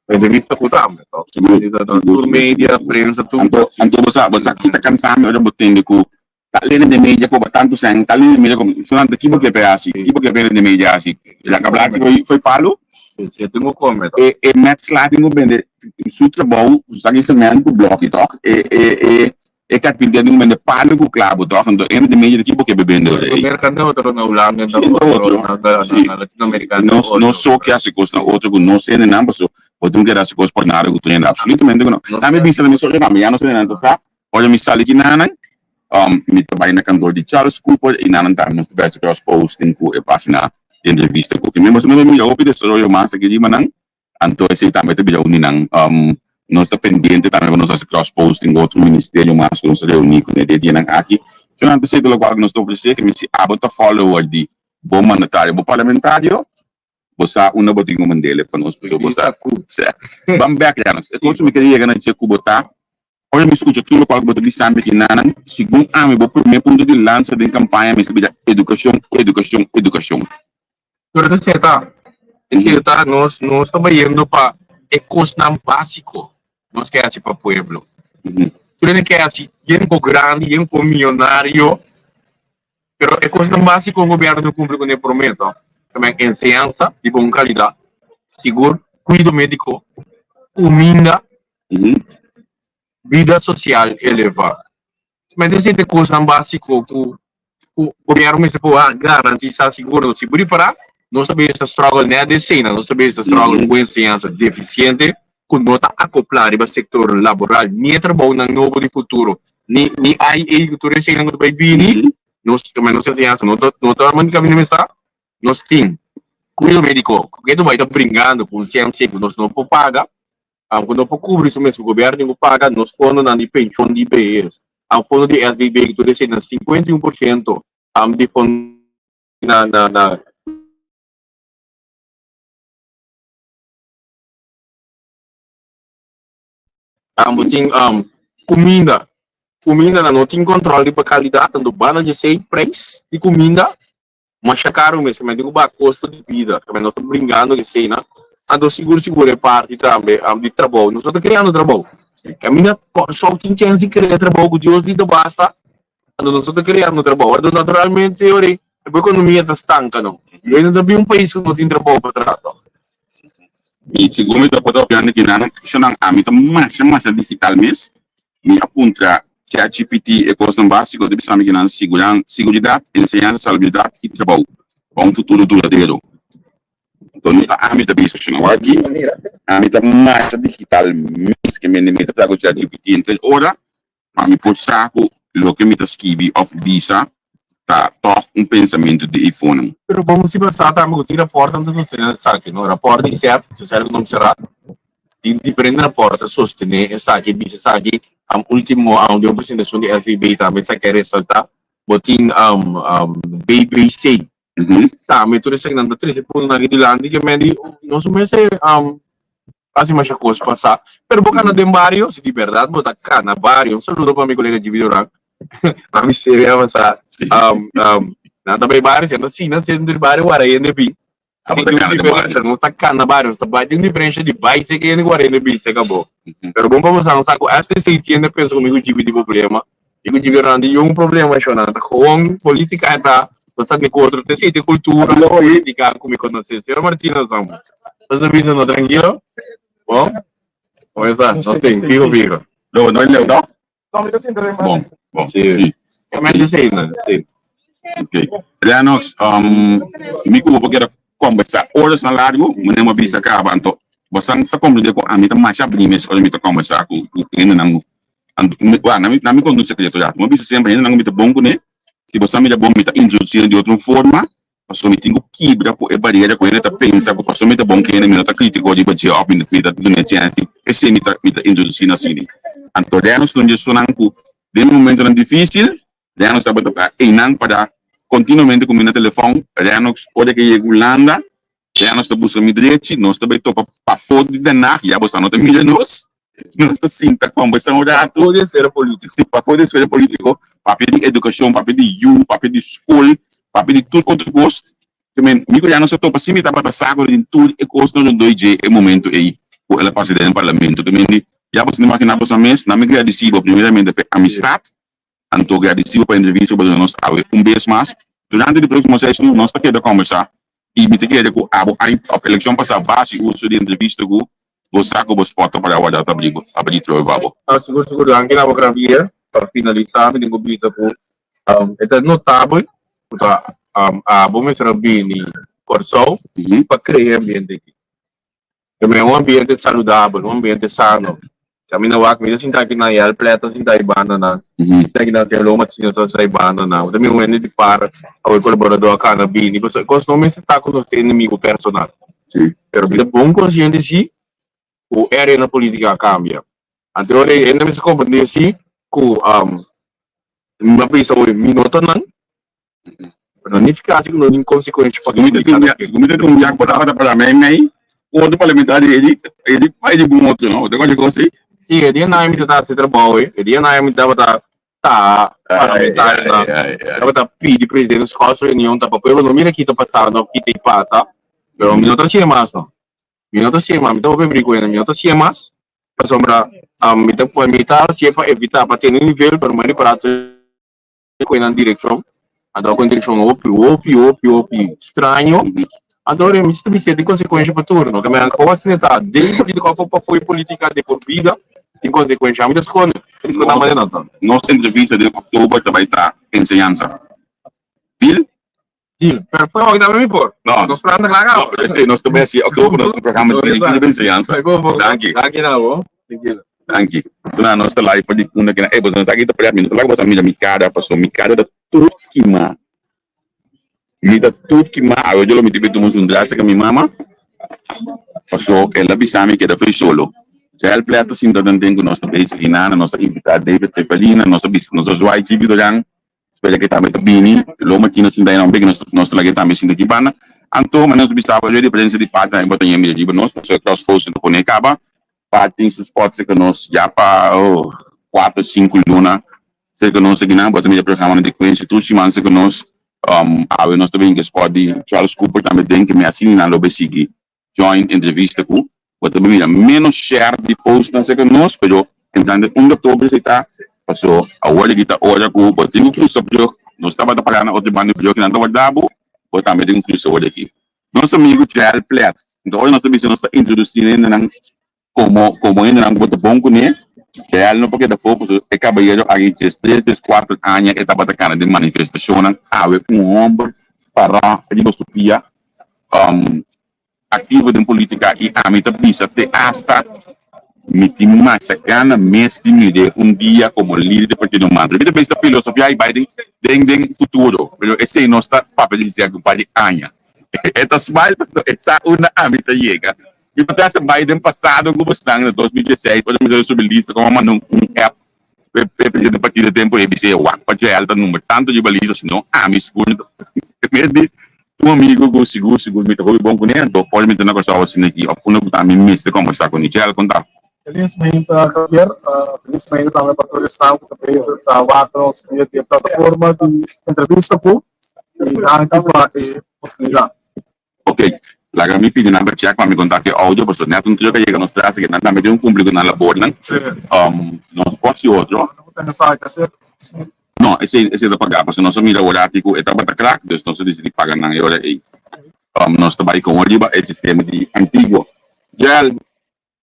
entrevista ku tambe to. Sigur, sigur, Tur media, prensa, tur. Anto anto bo sa bo sa kita kansa mi ora bo tende ku Ta lene den media koba tantu sèn, ta lene den media koba, solamente ki bo ke pe hasi, ki bo ke pe lene den media hasi? El a kabla foi foi palu. Si, si, e tin ku kome tok. E e metselaar tin ku bende su trabou, su saki semènt ku blòki tok, e e e e karpinter tin ku bende palu ku klabu tok, anto e den media ki bo ke be bende ora ei? Merkante otro na Hulanda Si, na otro, na si. na Latinoamerika na Nos otro. nos so ke hasi kos na otro ku nos hendenan paso bo tin ku hasi kos por nada ku tur hende, absolutamente ku no. Tambe bisa na mi so, mi ya no sa hendenan ta sa. Ora mi sali ki nanan, mi ta bai na kantor di Charles Cooper i nanan tambe nos ta bai hasi cross posting ku e página di entrevista ku mi. Nos ta mira hopi desaroyo mas aki riba nan, anto esei tambe ta bira un di nan. Nos ta pendiente tambe pa nos hasi cross posting ku otro ministerio mas ku nos ta reuní kuné den e dianan aki. So nan ta esei ta lokual ku nos ta ofresé, ke mi si abo ta follower di bo mandatario, bo parlamentario, Bo sa unda bo tin ku mand'el pa nos, pasobra bo sa ku sè. Ban bèk ya nos. E kos ku mi kere yega na dje ku bo ta, ora mi skucha tur lokual ku bo ta bisa mi ki nanan, segun ami bo promé punto di lansa den kampaña mester bira edukashon, edukashon, edukashon. Pero ta seta, e seta nos nos ta bayendo pa e kosnan básiko nos ke hasi pa pueblo. Tur hende ke hasi yen ko grandi, yen ko miyonario. Pero e kosnan básiko un gobièrnu ta kumpli kuné promé ta, tamen enseñansa di bon kalidat, sigur, kuido médiko, kuminda, bida sosial elevá. Tamen esei ta e kosnan básiko ku ku gobièrnu mester por garantisá sigur. Si bo ripará, nos ta bes ta struggle nèt den esei nan, nos ta bes ta struggle ku enseñansa defisiente ku no ta akoplá riba sektor laboral ni e trabounan nobo di futuro ni ni IA ku tur eseinan ku ta bai bini nos tambe nos enseñansa no ta no ta manda kaminda mester nos tin kuido médiko ku ke ta bai ta bringando ku un CMC ku nos no por paga ku no por kubri su mes ku gobièrnu tin ku paga nos fondonan di penshon di IPS fondo di SVB ku tur eseinan 51% di fondo na na na. Bo tin kuminda, kuminda nan no tin kòntròl riba kalidat, anto banda di esei preis di kuminda masha karu mes, men ku baha kosto di bida, nos ta bringando ku eseinan, anto sigur sigur e parti tambe di trabou, nos no ta kreando trabou, kaminda Kòrsou tin chèns di krea trabou ku Dios di ta basta, Anto nos no ta kreando trabou. Anto naturalmente ora e bo ekonomia ta stanka no. Lo no ta bin un pais ku no tin trabou pa traha tòg. Mi segun mi ta por ta opinan di kinan shonnan ami ta masha masha digital mes. Mi a puntra ChatGPT e kosnan básiko ta bisa mi kinan siguran siguridat, enseñansa, salubridat i trabou pa un futuro duradero. Anto no ta ami ta bisa shonnan wak aki ami ta masha digital mes ke mende mi ta traha ku ChatGPT henter ora. Ma mi por sa ku loke mi ta skibi òf bisa ta tòg un pensamentu di eifonan. Pero bo mester sa tambe ku tin rapòrtnan ta sostené esaki, no? Rapòrt di SEP, Social Economic Raad, tin diferente rapòrt ta sostené esaki, bisa esaki. Último den un presentashon di SVB tambe esaki a resaltá. Bo tin BBC tambe tur esakinan ta trese puntonan aki dilanti ke men di nos mester Hasi masha kos pasá. Pero bo kana den bario, si di bèrdat bo ta kana bario. Un saludo pa mi kolega Jimmy Duran. A mi seria pasá. Nan ta bai bario, si nan ta sina sentro di bario wara hende bin. Abo ta kana den bario. Nos ta kana bario, nos ta bai. Tin un diferensha di bai seka hende ku wara hende bin seka bo. Pero bon pa bo sa, sa ku esta esei tiende pensa ku mi ku Jimmy tin problema. Mi ku Jimmy Duran tin un problema shona. Ta gewoon politika ta, nos ta di ku otro. Ta esei ta e kultura politika ku mi konosé. Señor Martina Samuel. Nos ta bisa no tranquilo? Bon? Como está? Nos tin, fijo fijo. Lo, no leu toch? No, mi ta sinta den Bon, bon. Sí. Sí. Ja, maar de zin, sí. Ok. Renox, mi ku bo por keda kombersá orasnan largu, manera mi a bisa kaba, anto bosan ta komprendé ku ami ta masha abrí mes ora mi ta kombersá ku hendenan. Anto, mi, wak, na mi, na mi konta un sekreto ya. Mi a bisa semper hendenan ku mi ta bon kuné. Si bo sa mira bon mi ta introduci di otro forma, pasobra mi tin cu kibra cu e barera cu hende ta pensa cu pasobra mi ta bon kende mi no ta critico riba dje of mi ta duna chance, esey mi ta mi ta introduci na asina. Anto Renos ta un di esunnan cu den momentonan dificil Renox tabata ta eynan pa da continuamente cu mi na telefon. Renox ora ke yega Hulanda, Renox ta busca mi drechi, nos ta bay topa pafó di Den Haag, ya bo sa no ta mira nos, nos ta sinta combersa un rato. Pafó di esfera politico. Si, pafó di esfera politico, papia di educacion, papia di yu, papia di scol, papia di tur otro cos. Te men, mi cu Renox a topa si mi tabata sa cu den tur e cosnan rondó dje e momento ey cu el a pasa den parlamento. Te men di, ya bo sa imagina bo sa mes, nan mi gradeci bo primeramente pa e amistad. Anto gradisido pa entrevista ku bo duna nos awe un bes mas. Durante di próksimo seis luna nos ta keda kòmbersá i mi ta kere ku abo aña òf elekshon pasá basi uso di entrevista ku bo sa ku bo spòt ta para wòrdu ta abrí abrí trobe pa bo. Ah, sigur sigur danki na bo Javier. Pa finalisá mi tin ku bisa ku e ta notabel ku ta abo mester a bini Kòrsou pa krea e ambiente aki. Tambe un ambiente saludabel, un ambiente sano. Caminda wak, mi ta sinta aki na Yel Plet ta sinta e bandanan. Sinta aki na Señor Loma ta sinta e bandanan. Bo ta mira un hende di par, awe colaborador a cana bini. Pasobra e cos no mester ta cu nos ta enemigo personal. Pero mi ta bon consciente si cu e arena politica a cambia. Anto ora e hende mester comprende si cu mi a bisa hoy mi no ta nan. Pero no nifica asi cu no tin consecuencia pa Mi ta tin mi ta tin un biaha por tabata para mei mei un otro parlamentario e di e di bai di un otro no? Bo ta conoce cos asi? Si, e dia nan mi ta haci trabao e dia nan mi tabata ta parlamentario nan tabata pidi presidente schors reunion ta pa pueblo no mira ki ta pasando of ki ta pasa pero mi no ta haci'e mas no mi no ta haci'e mas mi ta hopi bri cu mi no ta haci'e mas pasobra mi ta mi ta haci'e pa evita pa tene nivel pero mi a ripara ku nan direkshon, anto ku un direkshon hopi hopi hopi hopi straño, anto ora mi ta bisa tin konsekuensha pa tur, no ke men ku asina ta den politika òf pafó e politika de por bida tin konsekuensha, ami ta skonde, mi ta skonde manera nan ta. Nos entrevista den oktober ta bai ta enseñansa. Deal? Deal. Pero fue hoy tambe mi por. No. Nos plan ta kla kaba. No, esei nos ta bai hasi oktober nos programa dirigí riba enseñansa. Danki. Danki na bo. Danki. Tuna nos ta live for di punda kina. Ey, boso no sa ki ta prea mi. No ta laga boso a mira mi cara, paso mi cara ta tur kima. Mi ta tur kima. Awe yo lo mi tin tuma un drastica mi mama. Paso el a bisa mi keda free solo. Jael Plet ta sinta den den ku nos ta bezig hinana. Nos a invita David Trevelina. Nos a bisa, nos a zwaai chibi doran. Spera ke tambe ta bini. Lo Martina sinta einan un bek, nos nos ta laga e tambe sinta aki banda. Anto, manera nos bisa bo, diferensia di partner bo ta ña mira riba nos, pasobra cross post ta pone kaba. Parting su spot serka nos ya pa oh kuater sinku luna serka nos akinan. Bo ta mira programanan di Quincy tur siman serka nos. Awe nos ta bin ku e spot di Charles Cooper tambe den ke mi asina nan lo bay sigui join entrevista ku bo ta mira menos share di postnan cerca nos pero entrando un di october esey ta paso awor aki ta ora ku bo tin ku cruza brug nos tabata para na otro banda di brug nan ta warda bo bo tambe tin ku cruza awor aki nos amigo Jael Plet enton ora nos ta bisa nos ta introduci hendenan komo komo hendenan ku bo ta bon kuné Jael no por keda afo pasobra e kabayero aki diestres dieskuater aña e tabata kana den manifestashonnan awe un homber para riba su pia Aktivo den politika i ami ta bisa te asta mi tin masha gana mes di mir'é un dia komo lider di Partido Mantri. Mi ta bisa filosofia i bai den den futuro, pero esei nos ta papia di dje un par di aña. E ta smile pasobra e sa unda ami ta yega. Mi ta trata bai den pasado ku bosnan na 2016 ora mi ta subi lista komo a manda un app pa e presidente di partido tempu e bis'é wak pa dje el ta number tantu riba lista sino ami sigur no ta mes di Un amigo ku sigur sigur mi ta hopi bon kuné, anto ora mi ta na Kòrsou asina aki òf unda ku ta mi mester kòmbersá ku Nichelle, kon ta? Felis mainta Javier, felis mainta tambe pa tur esnan ku ta bezig ta wak nos via di e plataforma di entrevista ku i danki pa e oportunidat. Ok, laga mi pidi nan pa check pa mi kontak e audio pasobra net un truck a yega nos tras aki nan tambe tin un kumpli ku nan labornan, nos por si otro. No, esei esei ta pagá, pasobra nos a mira ora aki ku e tabata krak, dus nos a disidí paga nan e ora ei. Nos ta bai kon riba e sistema di antiguo. Joel,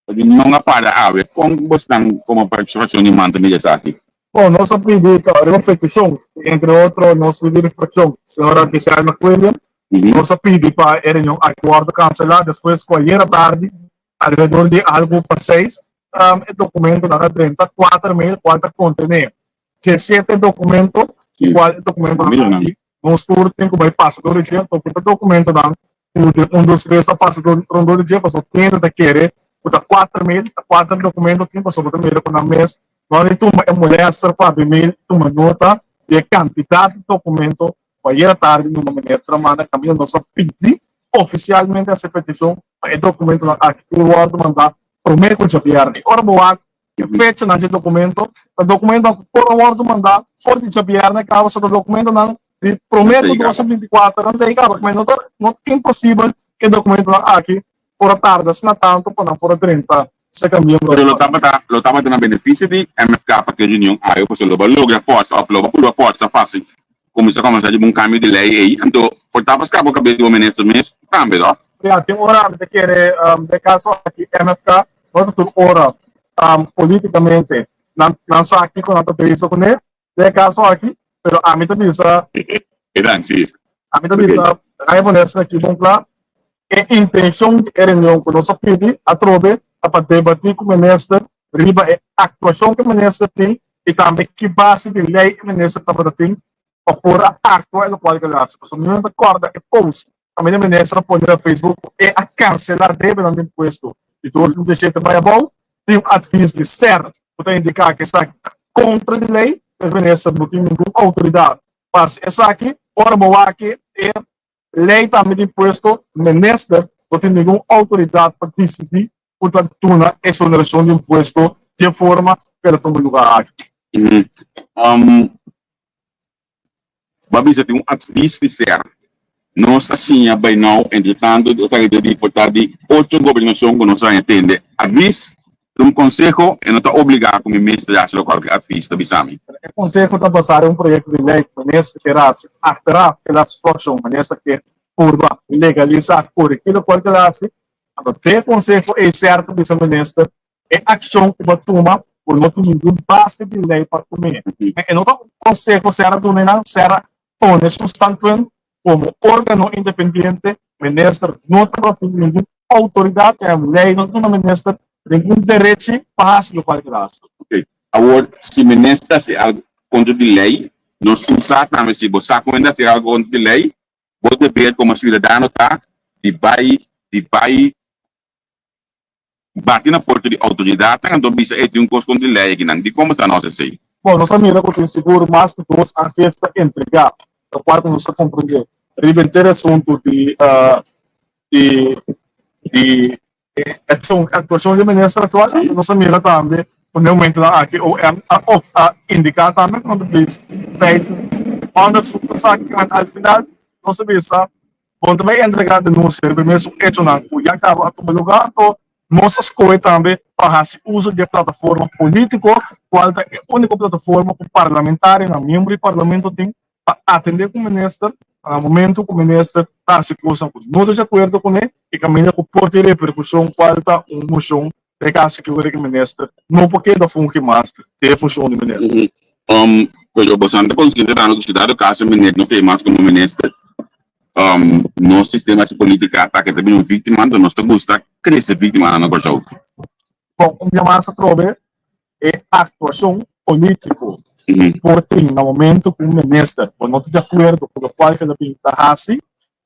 reunion a para awe, kon bosnan komo frakshon di man ta mira esaki? Bon, nos a pidi riba petishon di entre otro nos lider di frakshon, señora Giselle McWilliam, nos a pidi pa e reunion aki wòrdu kanselá despues ku ayera tardi alrededor di algu pa seis e dokumentonan a drenta kuater mail kual ta kontené Diesshete documento. Kual e dokumentonan aki nos tur tin ku bai pasa dor di dje, pasobra ku ta dokumentonan ku den un dos tres a pasa dor rondó di dje, pasobra kende ta kere ku ta kuater mil, ta kuater dokumento tin, pasobra ta mira ku nan mes no a ni tuma e molester pa habri mail tuma nota di e kantidat di dokumento ku ayera tardi numa minister a manda kaminda nos a pidi ofisialmente hasi petishon pa e dokumentonan aki tur wòrdu mandá promé ku djabièrnè. Ora bo wak E fechanan dje documento ta documentonan cu por a wordo manda for di djabierne caba, so ta documentonan di prome cu 2024 nan ta e caba. No ta no ta imposibel cu e documentonan aki por a tarda asina tanto pa nan por a drenta cerca miembro. Pero lo tabata lo tabata na beneficio di MFK pa ke reunion ayo pasobra lo bo a logra forsa of lo bo a purba forsa fácil cuminsa combersa riba un cambio di ley ey anto por tabata scapa cabes di bo minister mes tambe no? Ya tin ora mi ta kere den caso aki MFK no ta tur ora políticamente nan nan sa kiko nan ta bezig kuné den e kaso aki, pero ami ta bisa Edan, sí. ami ta bisa Raya Bonesa aki bon kla e intenshon di e reunion ku nos a pidi atrobe ta pa debatí ku minister riba e aktuashon ku e minister tin i tambe ki base di lei e minister tabata tin pa por a aktua e lokual ku el a hasi. Pasobra mi no ta kòrda e post Tambe e minister a pone na Facebook ku e a kanselá debenan di impuesto di 2017 bai abou. Tin un advis di ser ku ta indiká ku esaki ta kontra di lei. E minister no tin ningun outoridat pa hasi esaki. Ora bo wak e lei tambe di impuesto, minister no tin ningun outoridat pa disidí ku ta duna eksonerashon di impuesto di e forma ku el a tuma lugá aki. Bo a bisa tin un advis di ser. Nos a siña by now, entre tanto esaki ta di por ta di ocho gobernacion cu nos a haña tende. Advis ta un conseho e no ta obliga cu mi mester haci locual cu e advis ta bisa mi. E conseho ta basa den un proyecto di ley cu minister kier haci achteraf el a fraccion minister kier purba legalisa coregi locual cu el a haci. Anto den e conseho ey ser ta bisa minister E akshon ku bo a tuma bo no tin ningun base di lei pa tum'é. E no ta un konseho ser a duna nan, ser a pone su standpunt komo órgano independiente. Minister no tabatin ningun outoridat, e lei no ta duna minister ningun derechi pa hasi lokual ku el a hasi. Ok, awor si minister hasi algu kontra di lei, nos tur sa tambe si bo sa ku hende hasi algu kontra di lei, bo deber komo siudadano ta di bai di bai Bati na porta di outoridatnan anto bisa e tin un kos kontra di lei akinan. Dikon bo ta nos esei? Bon, nos a mira ku tin sigur mas ku dos aangifte entregá, lokual ku nos a komprendé riba henter e asuntu di di di e akshon aktuashon di minister aktual. Nos a mira tambe ku den momentunan aki OM a of a indiká tambe ku nan ta bezig feiten onderzoek pa sa kiman al final nos a bisa. Bo ta bai entregá denunsia riba e mesun echonan ku ya kaba a tuma lugá, anto nos a skohe tambe pa hasi uso di e plataforma polítiko, kual ta e úniko plataforma ku parlamentarionan, miembro di parlamento tin pa atendé ku minister na momento ku minister ta hasi kosnan ku no ta di akuerdo kuné i kaminda ku por tin reperkushon kual ta un moshon den kaso ku e minister no por keda fungi mas den e funshon di minister. Pero boso ta konsiente tambe ku si dado kaso meneer no ta mas komo minister, Nos sistema di politica ta ke ta bini un victima, anto nos ta gusta crece victimanan na Kòrsou. Bon, un bia mas atrobe e actuacion politico por tin na momento cu un minister bo no ta di acuerdo cu locual cu el a bin ta haci,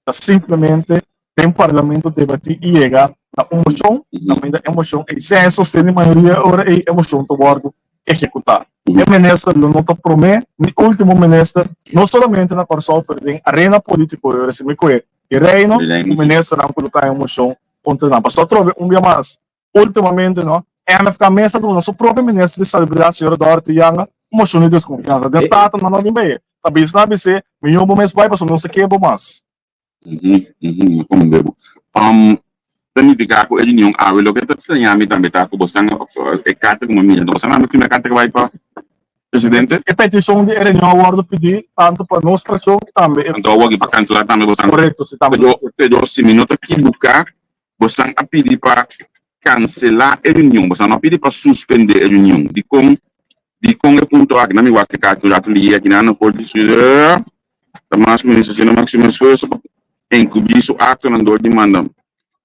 ta simplemente den parlamento debati y yega na un mocion, na manera e mocion ey sea e sosten di mayoria ora ey e mocion ta wordo ehecuta. E minister lo no ta prome ni ultimo minister, no solamente na Kòrsou pero den arena politico yo recibi cu e di Reino cu ministernan cu lo ta en mocion contra nan. Pasobra atrobe un bia mas, ultimamente no, MFK mes a duna su propio minister di Salubridad señora Dorothy Janga un mocion di desconfiansa. Den Staten nan no a bin bay e. Ta bisa nan a bis'é, miyo bo mes bay pasobra nos ta ke bo mas. Comprende bo. Ta nifica cu e reunion awe loke ta extraña mi tambe ta cu bo san e carta cu mi a mira. Bo san a firma e carta cu bay pa presidente? E peticion di e reunion a wordo pidi tanto pa nos fraccion y tambe e. Anto a wordo pa cancela tambe bo san. Correcto, si tambe. Pero si mi no ta ekiboca bo san a pidi pa cancela e reunion, bo san no a pidi pa suspende e reunion. Dicon dicon e punto aki? Na mi wak e carta un rato liye aki nan for di. Ta mas ku minister haciendo maximo esfuerso pa encubri su actonan dor di manda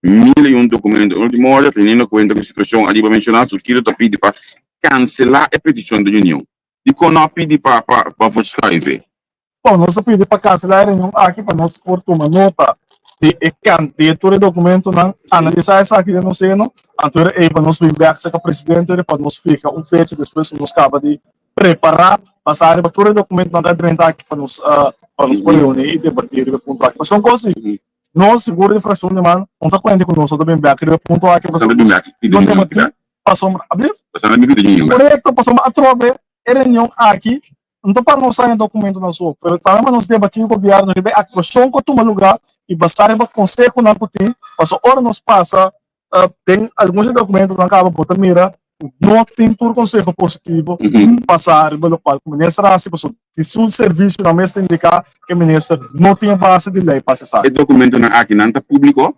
mil y un documento en ultimo ora, teniendo cuenta cu e situacion ariba menciona, Surgido ta pidi pa cancela e peticion di reunion. Dicon no a pidi pa pa pa verschuive? Bon, nos a pidi pa kanselá e reunion aki pa nos por tuma nota di e kan di e tur e dokumentonan, analisá esaki den nos seno, anto era ei pa nos bin bèk serka presidente pa nos fiha un fecha despues ku nos kaba di prepará basá riba tur e dokumentonan ku a drenta aki pa nos pa nos por reuní i debatí riba e punto aki. Pasobra un kos si, nos sigur di frakshon di man no ta kuenta ku nos no ta bin bèk riba e punto aki pasobra nos no debatí pasobra, ablief? Korekto, pasobra atrobe e reunion aki No ta pa nos haña dokumentonan so, pero tambe pa nos debatí ku gobièrnu riba e aktuashon ku a tuma lugá i basá riba konsehonan ku tin, pasobra ora nos pasa den algun di e dokumentonan kaba bo ta mira ku no tin tur konseho positivo basá riba lokual ku minister a hasi, pasobra di su servisionan mes ta indiká ku e minister no tin e base di lei pa hasi esaki. E dokumentonan aki nan ta públiko?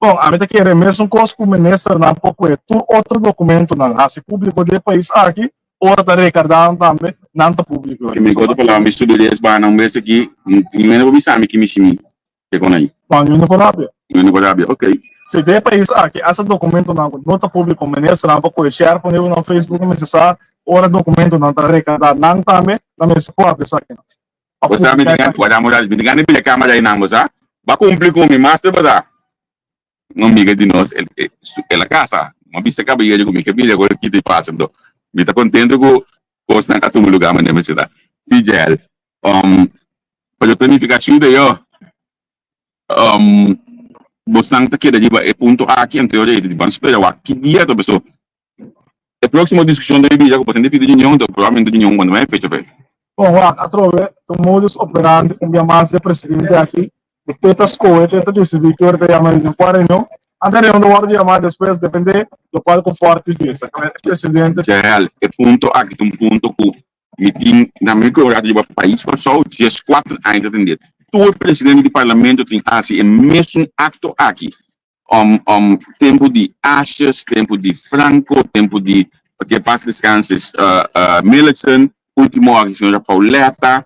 Bon, ami ta kere mesun kos ku ministernan por kue tur otro dokumentonan hasi públiko di e pais aki, ora ta rekardá nan tambe, nan ta públiko. Mi ku otro palabra, mi subi di es banda un bes aki, mi no por bisa mi ki mishi mi ke kon ayi. Bon, mi no por rabia. Mi no por rabia, ok. Si den e pais aki hasta dokumentonan ku no ta públiko, ministernan por kue share pone riba nan Facebook, mi mester sa ora dokumentonan ta rekardá nan tambe, nan mester por habri esakinan. Bo sa mi tin guarda moral, mi tin gana di pila camera einan bo sa. Ba cumpli cu mi master bo sa. Un amiga di nos el el a casa, mi a bisa caballero cu mi ke mira cu kita y pasa anto mi ta contento cu cosnan a tuma lugar manera mi ta. Si Jael, um pero ta nifica chuda yo. Um bosnan ta keda riba e punto aki anto yo rei ban spera wak ki dia ta paso E próximo discusion ta bira cu paciente pidi reunion, enton probablemente reunion cuando mai fecha pe. Bon, wak, atrobe ta un modus operandi un bia mas di e presidente aki, cu te ta scohe, te ta dicidi ki ora ta yama reunion, cua reunion. Antes reunion ta wordo yama despues, depende locual cu Forti bisa. E presidente. Jael, e punto aki ta un punto cu mi tin na mi cu rato riba pais Kòrsou, dieskuater aña ta tende. Tur presidente di parlamento tin haci e mesun acto aki. Um um tempu di Asjes, tempu di Franco, tempu di que paz descanse uh, uh, Millicent, último aki señora Pauletta,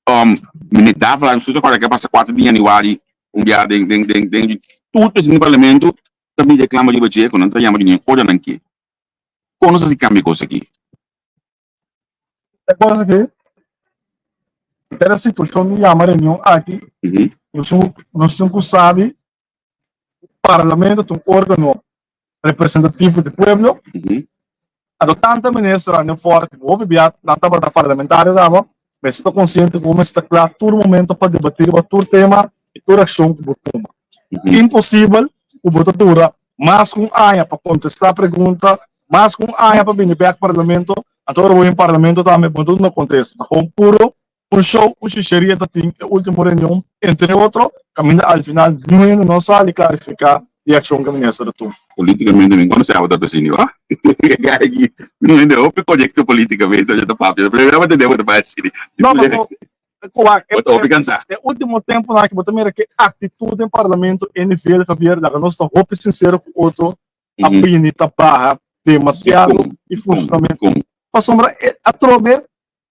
um, meneer Davelaar, mi ta kòrda ke pasa 4 di januari, un bia den den den den tur presidente di parlamento ta bin reclama riba dje ku nan ta yama di nen ora nan ke. Kon nos a hasi kambia e kos aki? E kos aki, den e situashon di yama reunion aki, nos nos tin ku sabi Parlamento ta un organo representativo di pueblo. Anto tanta ministernan den forte ku hopi bia nan tabata parlamentario daba, mester ta konsiente ku bo mester ta kla tur momento pa debatí riba tur tema i tur akshon ku bo tuma. Imposibel ku bo ta dura mas ku un aña pa kontestá pregunta, mas ku un aña pa bini bèk parlamento, anto ora bo bin parlamento tambe bo no ta duna kontesta. Ta kon puro Un show un shisheria ta tin e ultimo reunion, entre otro, caminda al final niun hende no sali clarifica di accion cu minister a tuma. Politicamente mi conoce abo ta asina wa. Mi hende hopi corecto politicamente ora ta papia, pero mi tabata tende bo ta bai asina. No, paso wak Bo ta hopi cansa. E ultimo temponan aki bo ta mira ke actitud den parlamento e nivel Javier laga nos ta hopi sincero cu otro a bini ta baha demasiado y funcionamento pasobra atrobe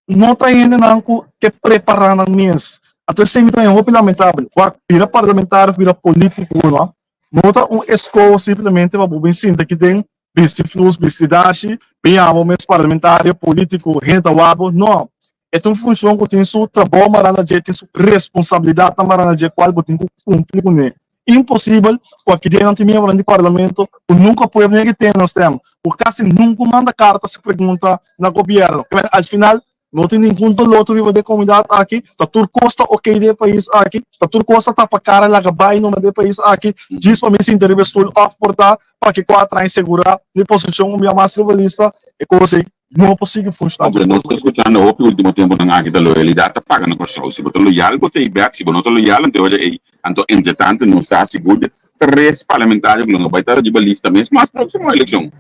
No ta hendenan ku ke prepará nan mes. Anto esei mi ta haña hopi lamentabel. Wak, bira parlamentario, bira polítiko, no. No ta un eskoho simplemente pa bo bin sinta aki den, bisti flus, bisti dashi, bin yama bo mes parlamentario, polítiko, hende ta wak bo. No. E ta un funshon ku tin su trabou mará na dje, tin su responsabilidatnan mará na dje, kual bo tin ku kumpli kuné. Imposibel ku aki den nan tin miembronan di parlamento ku nunka pueblo yega tene nan stem, ku kasi nunka manda karta si pregunta na gobierno. Kimen al final no tin ningun dolor ta biba den komunidat aki, ta tur kos ta ok den e pais aki, ta tur kos ta tapa kara laga bai numa den e pais aki, djis pa mi sinta riba e stul òf por ta pa ki kuater aña segurá mi posishon un bia mas riba lista, e kos ei no por sigui funshoná. Hombre, nos ta escuchando hopi ultimo temponan aki ta loyalidad ta paga na Kòrsou. Si bo ta loyal bo ta ei bek, si bo no ta loyal anto e ora ei. Anto entretanto nos sa sigur di tres parlamentario ku lo no bai ta riba lista mes mas próksimo elekshon.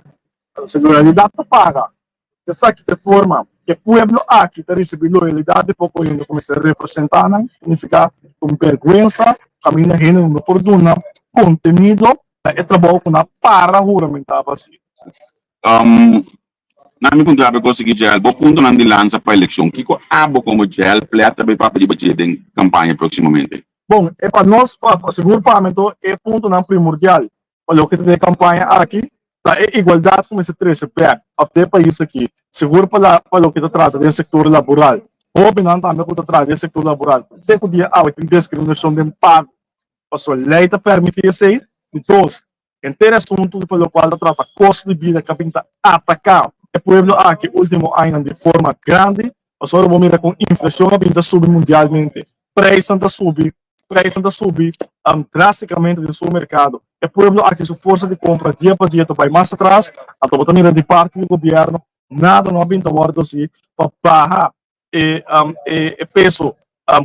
Si loyalidad ta paga, esaki ta e forma ku e pueblo aki ta risibí loyalidad di poko hende ku mester representá nan, signifiká un bèrgwensa kaminda hende no por duna kontenido na e trabou ku nan para huramentá pa hasi. Na mi puntra bo kos aki Jael, bo puntonan di lansa pa elekshon, kiko abo komo Jael Plet ta bay papia riba dje den kampaña próksimamente? Bon, e pa nos, pa sigur pa mi anto e puntonan primordial pa loke ta den e kampaña aki ta e igualdat ku mester trese bèk òf den e pais aki, sigur pa pa loke ta trata den sektor laboral. Hóbennan tambe ku ta traha den sektor laboral te ku dia awe tin diskriminashon den pago pasobra lei ta permití esei. Di dos, henter e asuntu pa lokual ta trata kosto di bida ku a bin ta ataká e pueblo aki último añanan di forma grandi pasobra bo mira kon inflashon a bin ta subi mundialmente, preisnan ta subi, preisnan ta subi drástikamente den supermerkado. E pueblo aki su forsa di kompra dia pa dia ta bai mas atras, anto bo ta mira di parti di gobièrnu Nada no a bin ta wòrdu hasi pa baha e e peso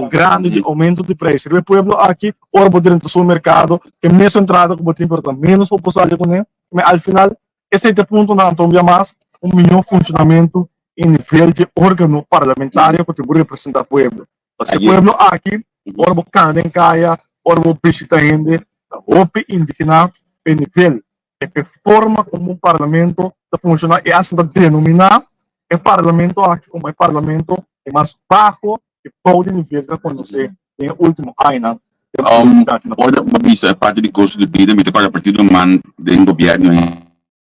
grandi di oumento di preis riba e pueblo aki. Ora bo drenta supermerkado e mesun entrada ku bo tin pero ta ménos pa bo sali kuné. Me al final esei ta e puntonan anto un bia mas un mihó funshonamentu i nivel di órgano parlamentario ku tin ku representá pueblo. Pasobra e pueblo aki ora bo kana den kaya, ora bo bishita hende ta hopi indigná pa e nivel E forma como un parlamento ta funciona y hasta ta denomina e parlamento aki como e parlamento e mas baho y bou di nivel cu a conoce den e ultimo añanan. Ora bo bisa e parti di costo di bida mi ta kòrda partido man den gobierno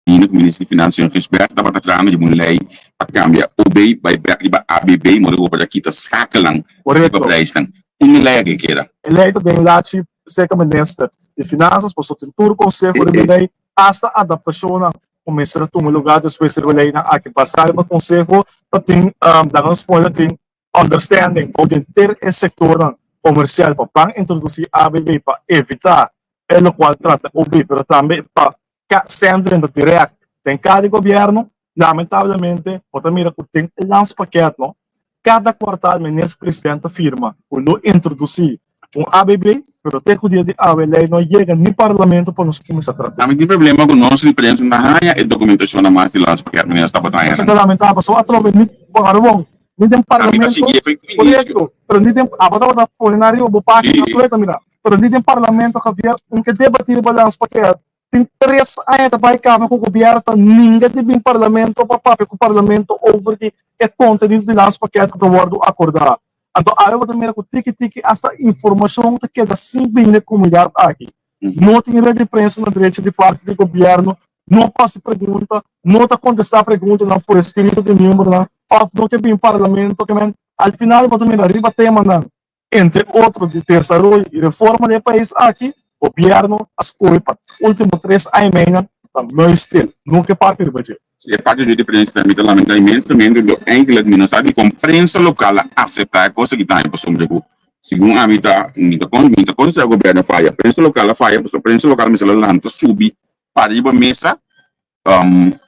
ainda cu minister di Finansa señor Gisbert tabata trahando riba un ley pa cambia OB bai bek riba ABB modo cu bo por a kita schakelan riba prijsnan. Unda e ley aki keda? E ley ta den lachi Serka Minister di Finansas pasobra tin tur konseho riba e lei, asta adaptashonnan ku mester a tuma lugá despues riba e leinan aki. Basá riba konseho ta tin, laga nos pone ta tin understanding bou den ter e sektornan komersial pa ban introdusí ABB pa evitá e lokual trata OB pero tambe pa ka sèn drenta dirèkt den kada gobièrnu. Lamentablemente bo ta mira ku den e landspakket no kada kuartal Minister President ta firma ku lo introdusí un ABB, pero te ku dia di awe lei no yega ni Parlamento pa nos kuminsá trat'é. Ami tin problema ku nos di prensa no ta haña e dokumentashonnan mas di landspakket Minister tabata haña Esei ta nan. lamentabel pasobra atrobe ni bon Arubon ni den Ami ta Parlamento sigui e inicio. korekto pero ni den abo tabata pone nan riba bo página Sí. tur e ta mira pero ni den Parlamento Javier un ke debatí riba landspakket. Tin tres aña ta bai kaba ku gobièrnu ta ninga di bin parlamento pa papia ku parlamento over di e kontenido di landspakket ku ta wòrdu akordá. Anto awe bo ta mira ku tiki tiki asta informashon ta keda sin bini na e komunidat aki. No tin red di prensa na drechi di parti di gobièrnu, no por hasi pregunta, no ta kontestá preguntanan por eskrito di miembronan òf no ke bin parlamento. Ke men al final bo ta mira riba temanan Entre otro di desaroyo y reforma den e pais aki, gobierno a scoge pa ultimo tres aña y meina ta muisstil, nunca e papia riba dje. E parti di prensa mi ta lamenta inmensamente do enkele mi no sa dikon prensa lokal a asepta e kos aki tambe pasobra ku segun ami ta mi ta mi ta konsidera gobierno a faya prensa lokal a faya pasobra prensa lokal mester a lanta subi para riba mesa.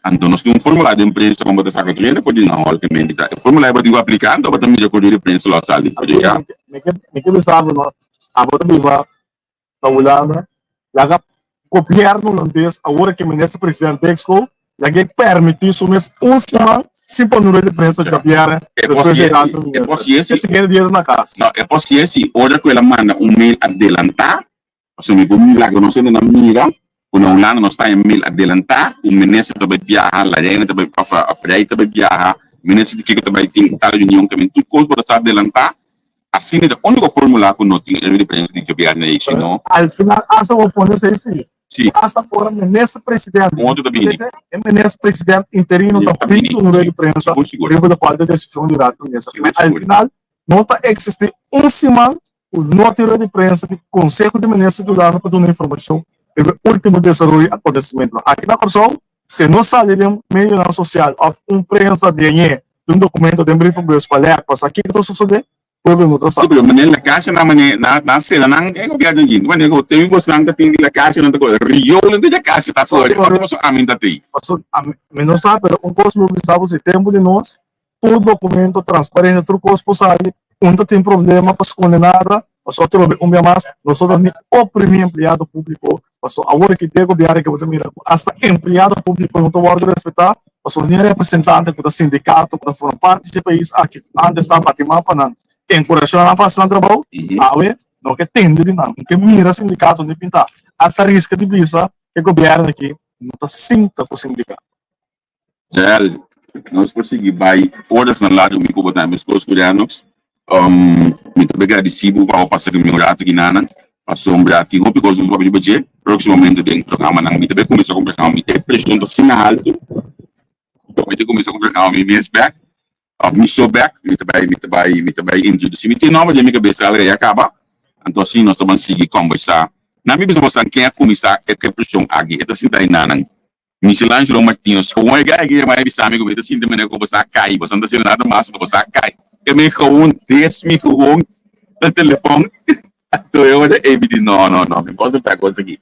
Anto nos tin un formula den prensa kon bo ta saka tur hende for di nan hòl ke mente ta e formula ei bo tin ku apliká anto bo ta mira ku di prensa lo a sali for di ya. Mi ke mi ke bisa bo no abo ta biba na Hulanda laga gobièrnu hulandes awor ke minister president Dick Schoof laga e permití su mes un siman sin pone un rueda di prensa djabièrnè despues di e raad van minister e siguiente dia ta na kas. No e por sier si ora ku el a manda un mail adelantá Pasobra mi por mira ku nos hende nan mira ku na Hulanda nos ta e mil adelantá ku minister ta bai biaha, la reina ta bai òf òf rei ta bai biaha, minister di kiko ta bai tin tal reunion también tur kos bo ta sa adelantá. Asina ta úniko fórmula ku no tin e diferensia di gobièrnu ei, si no. Al final asta bo pone esei si. Si. Asta ora minister president. Un otro ta bini. E minister president interino ta bini bin duna rueda di prensa Sigur sigur. riba lokual ta e desishon di Raad van Minister. Sigur Al sigur. final no ta eksistí un siman ku no tin rueda di prensa di Konseho di Minister di Hulanda pa duna informashon riba e último desaroyo i akontesimentunan. Aki na Kòrsou, si no sali den medionan sosial òf un prensa biañ'é di un dokumento den brievenbus pa lèk pa sa kiko ta sosodé, pueblo no ta sa. Sí, pero manera la kashanan manera na na selanan e gobièrnu djin. Manera ku te mi bosnan ta tin di la kashanan ta kore riolen ta dje kasha ta kore. Pasobra pasobra ami ta tin. Pasobra ami mi no sa pero un kos mi por bisa bo si tempu di nos Tur documento transparente, tur cos por sali, un ta tin problema pa sconde nada, pasobra atrobe un bia mas nosotros ni oprimi empleado publico, pasobra awor ki den gobierno ki bo ta mira cu hasta empleado publico no ta wordo respeta, pasobra ni representante cu ta sindicato cu ta forma parti dje pais aki cu antes ta bati man pa nan encurasha nan pa haci nan trabao, awe no ke tende di nan, no ke mira sindicato ni pinta, hasta risca di bisa e gobierno aki no ta sinta cu sindicato. Wel, nos por sigui bai orasnan largu mi ku bo ta meskos ku Lennox. Mi ta gradisí bo pa bo pasa ku mi un ratu ginanan, pasobra tin hopi kos ku mi papia riba dje. Próksimamente den programanan mi ta bai kuminsá ku un programa, mi e preshon ta asina haltu ku mi ta kuminsá ku un programa mi mes bèk. Of mi so bek, mi ta bai, mi ta bai, mi ta bai introduci. Mi tin nomber den mi cabeza al rei a caba. Anto asina nos ta ban sigui conversa. Na mi bisa bosan ken a cuminsa e presion aki. E ta sinta enanan. Michelangelo Martinus. Gewoon e guy aki yama e bisa mi cu mi ta sinti manera cu boso a cay. Boso no ta haciendo nada mas, boso a cay. E mi gewoon des mi gewoon na telefon. Anto e ora ey mi di no, no, no, mi no por acepta cos aki.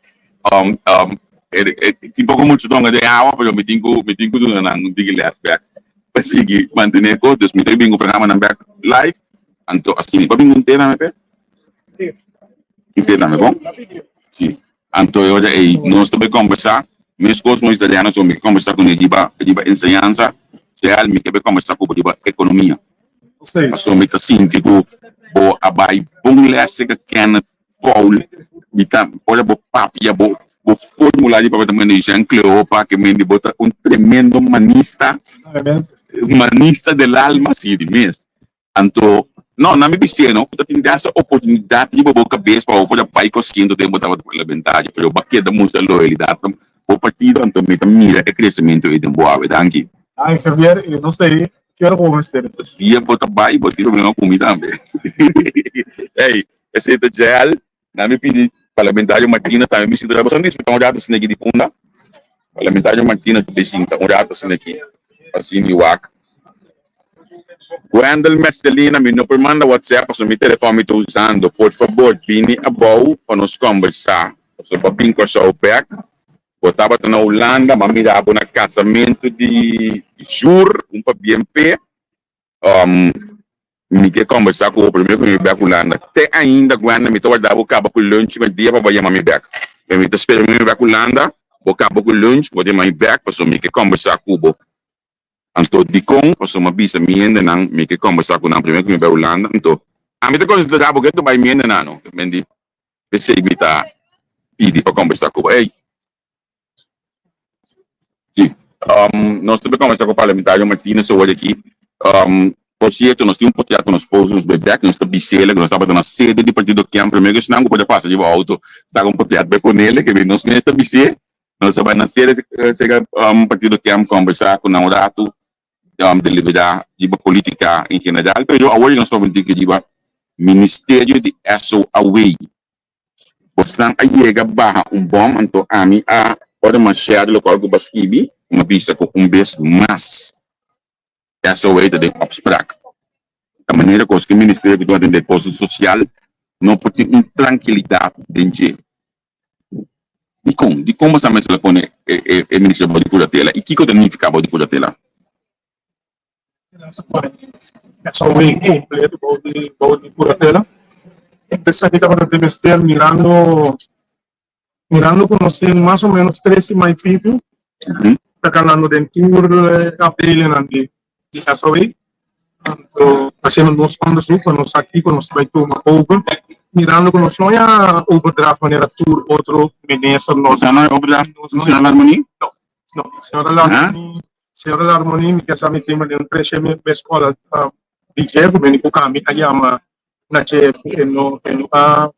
Um, um, e, e, tin poco mucho tonga den awa, pero mi tin cu, mi tin cu duna nan un tiki les bek pa sigui mantene cos. Dus mi ta bin cu programanan bek live. Anto asina, bo a bin un te na mi pe? Sí. Un te na mi, bon? Sí. Anto e ora ei nos ta bai kombersá, meskos Moises Adriano so mi ke kombersá kuné riba riba enseñansa, Joel mi ke bai kombersá ku bo riba ekonomia. Pasobra mi ta sinti ku bo a bai bon lès serka Kenneth Paul, mi ta ora bo papia bo bo formula di papia ta manda Jean Cleopa ke mende bo ta un tremendo manista, manista del alma, si di mes. Anto, no, na mi bis'é no, ku ta tin desa oportunidat riba bo kabes pa bo por a bai ku asiento den bo tabata parlamentario, pero bo a keda mustra loyalidat na bo partido, anto mi ta mira e kresementu ei den bo awe. Danki. Ay, Javier, e no sé kier bo mester. Dia bo ta bai, bo tin problema ku mi tambe. Ey, esei ta Jael. Na mi pidi Parlamentario Martina tambe mi sinta. Bo sa disfruta un rato asina aki di Punda? Parlamentario Martina ta bay sinta un rato asina aki pa sindi wak. Wendel Mercelina, mi no por manda WhatsApp pasobra mi telefòn mi ta usando. Por fabor bini abou pa nos kòmbersá. Pasobra bo a bin Kòrsou bèk. Bo tabata na Hulanda, mi a mira bo na kasamentu di Jur, un pa BNP. Mi ke kòmbersá ku bo promé ku mi bèk Hulanda. Te ainda, Gwenda, mi ta warda bo kaba ku lunch mèrdia pa bo yama mi bèk. Pero mi ta spera mi bèk Hulanda, bo kaba ku lunch, bo ta yama mi bèk pasobra mi ke kòmbersá ku bo. Anto dikon? Pasobra mi a bisa mi hendenan mi ke kòmbersá ku nan promé ku mi bai Hulanda. Anto ami ta konsiderá bo ke ta bai mi hendenan no. Mendi p'esei mi ta pidi pa kòmbersá ku bo. Ey! Sí. Nos ta comenzá cu parlamentario Martinez awor aki. Por cierto, nos tin un poteat cu nos post nos bay bek, nos ta bisele cu nos tabata na sede di partido Kem primero esnan cu por a pasa riba auto saca un poteat bay ponele, ke nos mes ta bis'é. Nos a bay na sede cerca partido Kem combersa cu nan un rato, deliberá riba politica en general, pero awor nos ta tin riba ministerio di SOAW. Bosnan a yega baha un bom, anto ami a ora mi a share lokual ku bo a skibi, mi a bisa ku un bes mas SOA ta den opspraak. Ta manera kos ku e ministerio ku ta atendé kosnan sosial no por tin un trankilidat den dje. Dikon? Dikon boso a mester a pone e ministerio bou di kuratela i kiko ta nifiká bou di kuratela? SOE completo bou di bou di curatela. Esaki tabata di mester mirando mirando cu nos tin mas o menos tres siman y pico ta canando den tur e afdelingnan di di SOE. Anto haciendo nos onderzoek pa nos sa kico nos ta bay tuma over mirando cu nos no ya overdracht manera tur otro minister nos. Boso no ya overdracht Señora Larmonie? No. No, señora Larmoni, señora Larmoni, mi ke sa mi tin den un treshe mi escola di dje, ku bini ku kami a yama na dje e no e no a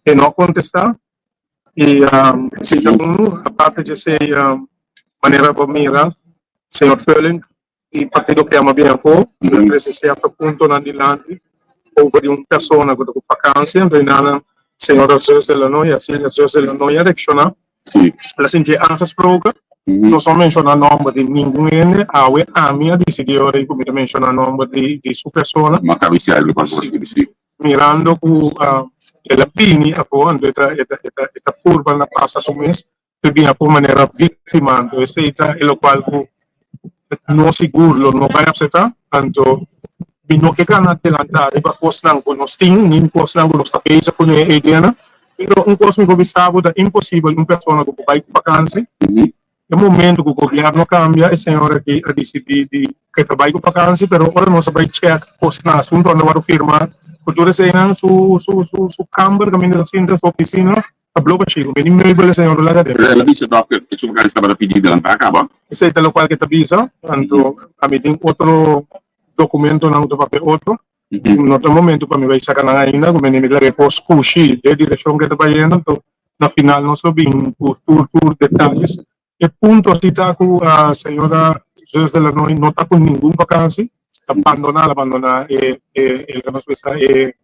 e no a kontestá. I esei ta un, aparte di esei manera bo mira señor Furling di partido Kema bien afó, el a trese sierto puntonan dilanti over di un persona ku ta ku vakansia, enton nan señora Zus de la Noya, Celia Zus de la Noya a reakshoná, el a sintié aangesproken, nos no a menshoná nòmber di ningun hende, awe ami a disidí ora ku mi ta menshoná nòmber di su persona, mirando ku el a bini afó, anto e ta purba na pasa su mes. te bin afo manera víctima, anto esey ta e locual cu no sigur lo no bay acepta, anto mi no ke gana adelanta riba cosnan cu nos tin ni cosnan cu nos ta bezig cu ne eydianan, pero un cos mi por bisa bo ta imposibel un persona cu por bay cu vakantie, e momento cu gobierno cambia e señor aki a dicidi di ke ta bay cu vakantie, pero ora nos a bay check cosnan asunto anda worde firma cu tur eseynan su su su camber caminda ta sinta su oficina. Ta blo pa chico. Meni meubel e señor lo laga den. El a bisa dokter cu su vakantie tabata pidi delantá caba. Esey ta locual ke ta bisa. Anto ami tin otro documentonan cu ta papia otro. No ta momento pa mi bay saca nan ainda. Cu meni mi laga e cos cushi den direccion ke ta bayendo. Anto na final nos lo bin cu tur tur detayes. E punto asi ta cu señora Zus de Lanoy no ta cu ningun vakantie. ta bandoná, el a bandoná e e e nos bisa e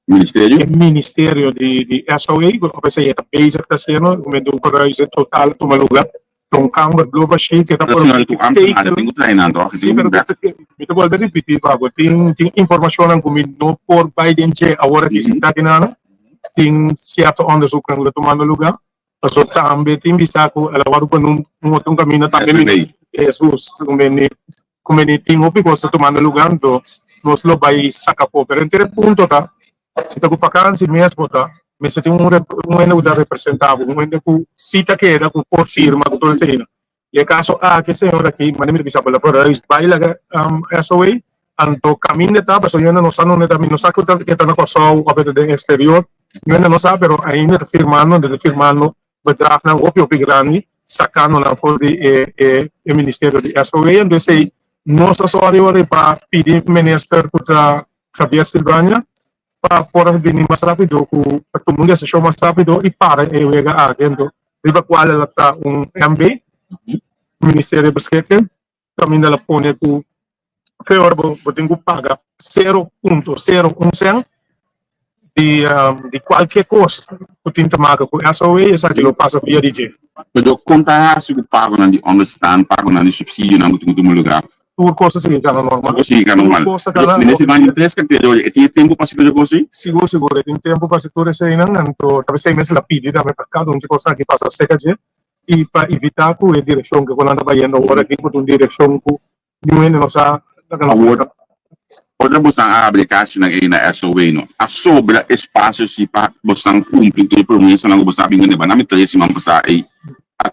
Ministerio? E ministerio di di SOA, ku esei e ta bezig ta hasiendo, ku un verhuizing total a tuma luga. Ta un kamber blo bashí ku e ta Pero por señor, ku ambtenaar tin ku traha nan toch? Sí, pero mi ta bolbe ripití pa bo, tin tin informashonnan ku mi no por bai den dje awor aki sintá di nada. Tin sierto onderzoeknan ku ta tumando lugá. Paso tambe tin bisa ku el a wòrdu pone un otro kaminda tambe mi Hesus ku mi tin hopi kos ta tumando lugá anto nos lo bai saka afó. Pero henter e punto ta si ta ku fakansi mes bo ta mester tin un un hende ku ta representá bo, un hende ku si ta keda ku por firma ku tur esei. I e kaso aki e señor aki manda mi ta bisa bo la verhuis bai laga SOA anto kaminda e ta pasobra yo no sa nunde ta mi no sa ku ta e ta na Kòrsou òf e ta den eksterior yo no sa pero ainda ta firmando ta firmando bedragnan hopi hopi grandi sakando nan for di e e ministerio di SOA anto esei nos a sòri ora pa pidi minister ku ta Javier Silvania pa por a bini mas rapido ku pa tuma un desishon mas rapido i para e wega aki anto riba kual el a traha un MB, Ministerio di Beschikking, kaminda el a pone ku fe ora bo bo tin ku paga sero punto sero un sèn di di kualke kos ku tin ta maka ku SOA esaki lo pasa via di dje. Pero kon ta hasi ku pagonan di onderstand, pagonan di supsidionan ku tin ku tuma luga? Tur kos ta sigui kana normal. Tur kos sigui kana normal. Tur kos ta kana. Minister Iván tin tres cartera oye, e tin e tempo pa haci tur e kos ei? Sigur, sigur, e tin tempo pa haci tur eseinan, anto ta pesei mes el a pidi tambe pa kada un di kos aki pasa cerca dje y pa evita cu e direccion cu nan ta bayendo awor aki cu ta un direccion cu niun hende no sa loke nan Awor, ora bosan a habri e cachinan ei na SOW no a sobra espacio si pa bosan cumpli tur e promesanan cu bosan a bin gane? Banami tres siman pasa ei.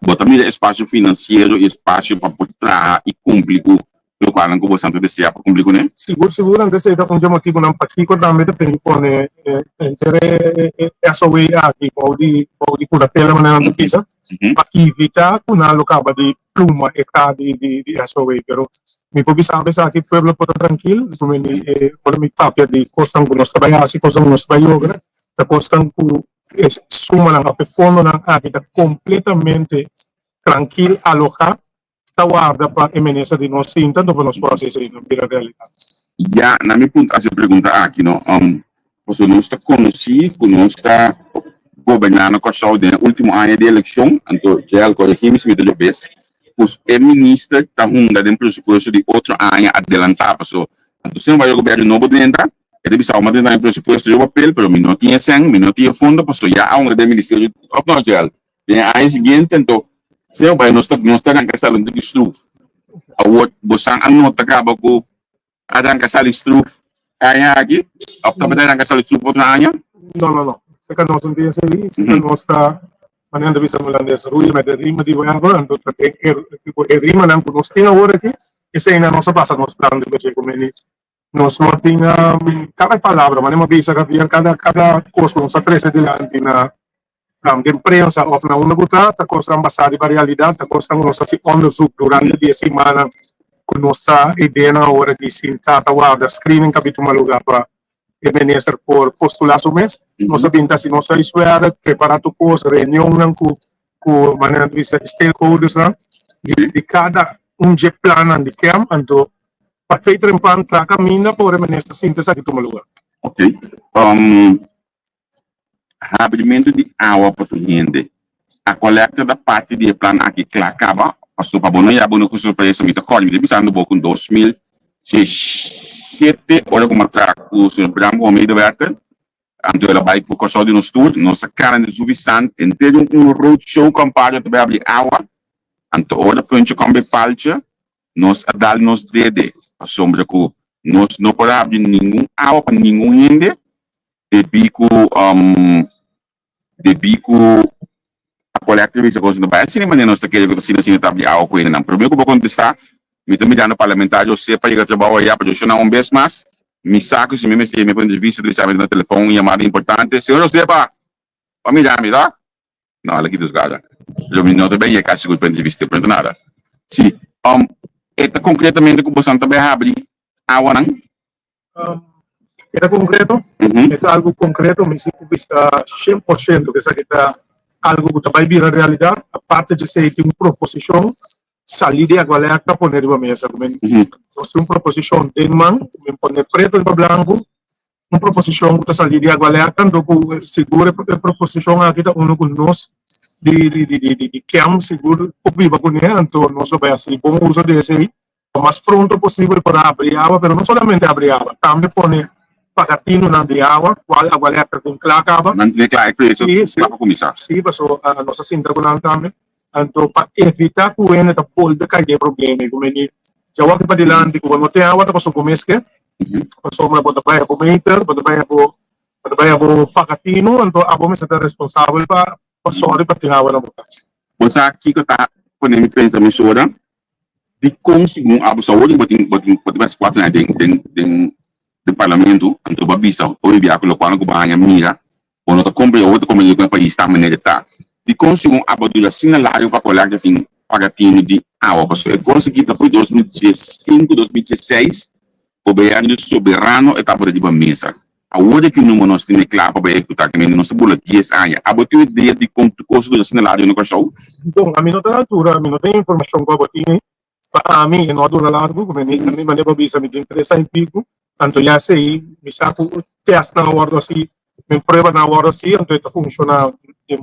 Bo ta mira espasio finansiero i espasio pa por traha i kumpli ku lokualnan ku bosan ta deseá pa kumpli kuné? Sigur, sigur. Anto esei ta un dje motibunan pakiko tambe ta tin ku pone henter e SOA aki bou di bou di kuratela manera nan ta bisa, pa evitá ku nan lo kaba di pluma e ka di di SOA. Pero mi por bisa bo esaki, pueblo por ta trankil, ora mi papia di kosnan ku nos ta bai hasi, kosnan ku nos ta bai logra, ta kosnan ku E sumanan òf e fondonan aki ta kompletamente trankil aloká ta warda pa e minister di nos sinta anto pa nos por hasi esei nan bira realidat. Ya, na mi punto hasi e pregunta aki no, pasobra nos ta konosí ku nos ta goberná na Kòrsou den e último aña di elekshon, anto Jel koregí mi si mi ta lobes, ku e minister ta hunga den presupuesto di otro aña adelantá, pasobra anto sin embargo e gobièrnu nobo drenta, E ta bisa, Oma tin tambe presupuesto riba papel, pero mi no tin e sèn, mi no tin e fondo, pasobra ya aunke den ministerio òf no, Joel? Den e aña siguiente, anto, señor, bai nos ta nos ta ranka sali un tiki struf. Awor, bosan a nota kaba ku a ranka sali struf e aña aki? Òf tabata ranka sali struf otro aña? No, no, no. Seka nos no tin esei. Seka nos ta, manera nan ta bisa na hulandes, roeien met de riemen die we hebben. Anto ta den e rimanan ku nos tin awor aki, eseinan nos a basa nos plan riba dje ku meni Nos no tin kada palabra, manera mi a bisa Gabriel, kada kada kos ku nos a trese dilanti na den prensa òf na unda ku ta, ta kosnan basá riba realidat, ta kosnan ku nos a hasi onderzoek durante di e simannan ku nos ta ideanan awor di sinta ta warda screening ta bin tuma luga pa e minister por postulá su mes. Nos a bin ta hasi nos huiswerk, prepará tur kos, reunionnan ku ku manera nan ta bisa stakeholdersnan di kada un dje plannan di kem, anto Pa fe trempan tra kaminda por e minister sinta esaki tuma lugar. Ok. Habrimentu di awa pa tur hende. A kolekta ta parti di e plan aki kla kaba? Paso pa bo no ya bo no ku sorpresa mi ta kòrda mi ta bisando bo ku 2017 ora ku mi a traha ku señor Bram komo medewerker anto el a bai ku Kòrsou di nos tur nos a kana den Suffisant henter un road show kampaña ta bai habri awa anto ora Punche kòmbe palche Nos a dal nos dede pasobra ku nos no por habri ningun awa pa ningun hende debí ku debí ku a kolekta bisa kos no bai asina manera nos ta kere ku ta asina asina ta habri awa ku hendenan. Promé ku bo kontestá mi ta mirando parlamentario José pa yega trabou ayá pa yo shona un bes mas mi sa ku si mi mester yama pa entrevista ta bisa mi ta na telefòn un yamada importante. Señor José pa pa mira mi ta. No, ala kita su cara. Lo mi no ta bay yega sigur pa entrevista, pero no ta nada. Si, e ta concretamente cu bosan ta bay habri awanan? E ta concreto, e ta algo concreto, mi si cu bisa 100% cu esaki ta algo cu ta bay bira realidad. Aparte di esey tin un proposicion. salí di Agualerta pone riba mesa. Nos tin un proposishon den man, ku pone preto riba blanku, un proposishon ku ta salí di Agualerta, anto ku sigur e proposishon aki ta unu ku nos di di KEM sigur por biba kuné, anto nos lo bai hasi bon uso di esei lo mas pronto posibel por abri awa, pero no solamente abri awa, tambe pone pagatinonan di awa, kual Agualerta tin kla kaba. Nan tin e kla e preso kla pa kuminsá. Sí, pasobra nos a sinta ku nan tambe. Anto pa evitá ku hende ta bolbe kai den e problema ei, ku meni djawak di padilanti ku bo no tin awa ta pasobra bo mes ke, pasobra bo ta bai bo meter, bo ta bai bo bo ta bai bo pagatino, anto abo mester ta responsabel pa pa sòri pa tin awa na bo kas. Bo sa kiko ta pone mi pensa mesora? Dikon segun abo sa ora bo tin bo tin bo tin bes kuater aña den den den den parlamento anto bo a bisa hopi bia ku lokual ku bo a haña mira bo no ta komprende bo ta komprende ku e pais ta manera e ta. Dikon segun abo a dura asina largu pa kolèk ta tin paga tinu di awa pasobra e kos aki ta for 2015 2016 Gobièrnu soberano e tabata riba mesa. Awor di ki number nos tene kla pa bai ehekutá kaminda nos ta bula dies aña. Abo tin un idea di kon tur kos a dura asina largu na Kòrsou? Bon, ami no ta na altura, mi no tin e informashon ku abo tin. Pa ami e no a dura largu, ku mi mi manera bo bisa mi tin tres aña i piku, anto ya esei mi sa ku tèstnan a wòrdu hasi, mi pruebanan a wòrdu hasi, anto e ta funshoná di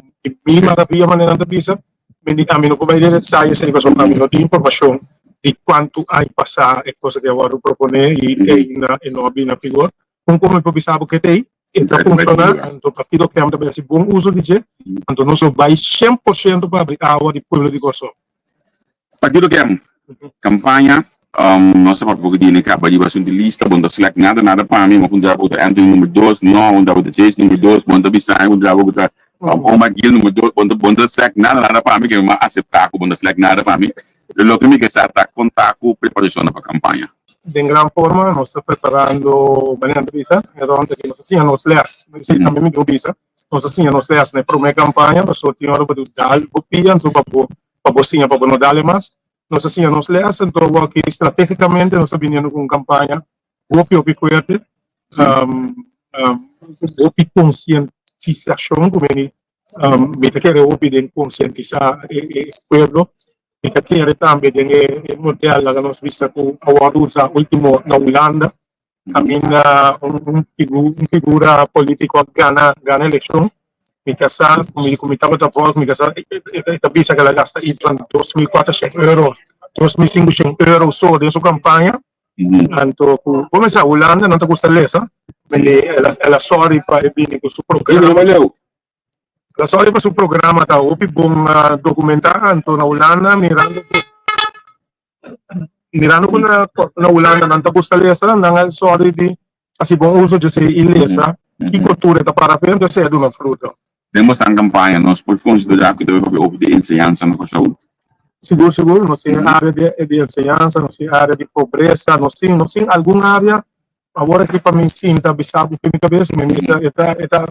mil maravia manera nan ta bisa. Mi ami no por bai den detaye esei pasobra ami no tin informashon di kuantu aña pasá e kos aki a wòrdu proponé i ainda e no a bini na vigor. Un kon mi por bisa bo ke ta ei, e ta funshoná, anto Partido KEM ta bai hasi bon uso di dje, anto nos lo bai 100% pa abri awa di pueblo di Kòrsou. Partido KEM, kampaña, nos a papia poko di hende kaba riba asuntu di lista, bo no ta select nada nada pa mi, bo puntra bo ta Anthony number dos, no, bo puntra bo ta Jason number dos, bo no ta bisa mi, bo puntra bo ku ta Omar Gil number dos, bo no ta select nada nada pa mi, ke mi a asepta ku bo no ta select nada pa mi. Loke mi ke sa ta konta ku preparashonnan pa kampaña. Den gran forma nos ta preparando, manera nan ta bisa, e rond aki nos ta siña nos les, esei tambe mi debe bisa, nos ta siña nos les na e prome kampaña, pasobra tin ora bo ta dal bo pia anto pa bo pa bo siña pa bo no dal e mas. Nos ta siña nos les anto awor aki strategicamente nos ta biniendo ku un kampaña hopi hopi fuerte, hopi konsientisashon ku meni mi ta kere hopi den konsientisá e pueblo, mi ta kere tambe den e model laga nos bisa ku a wòrdu usa ultimo na Hulanda kaminda un figura polítiko a gana gana elekshon mi kasá ku mi tabata vòlg mi kasá e ta bisa ku el a gasta iets van 2400 euro 2500 euro so den su kampaña. Anto ku bo mester Hulanda nan ta gusta lesa, mende el a sòri pa e bini ku su programa. El a sòri pa su programa ta hopi bon dokumentá. Anto na Hulanda mirando ku mirando ku na Hulanda nan ta gusta lesa, nan a sòri di hasi bon uso dje esei i lesa kiko tur e ta para p'e, anto esei a duna fruto. Den boso kampaña nos por konsiderá ku ta bai papia hopi di enseñansa na Kòrsou? Sigur sigur, nos tin área di enseñansa, nos tin área di pobresa, nos tin nos tin algun área, awor aki pa mi sinta bisa bo ku mi kabes, mi e ta e ta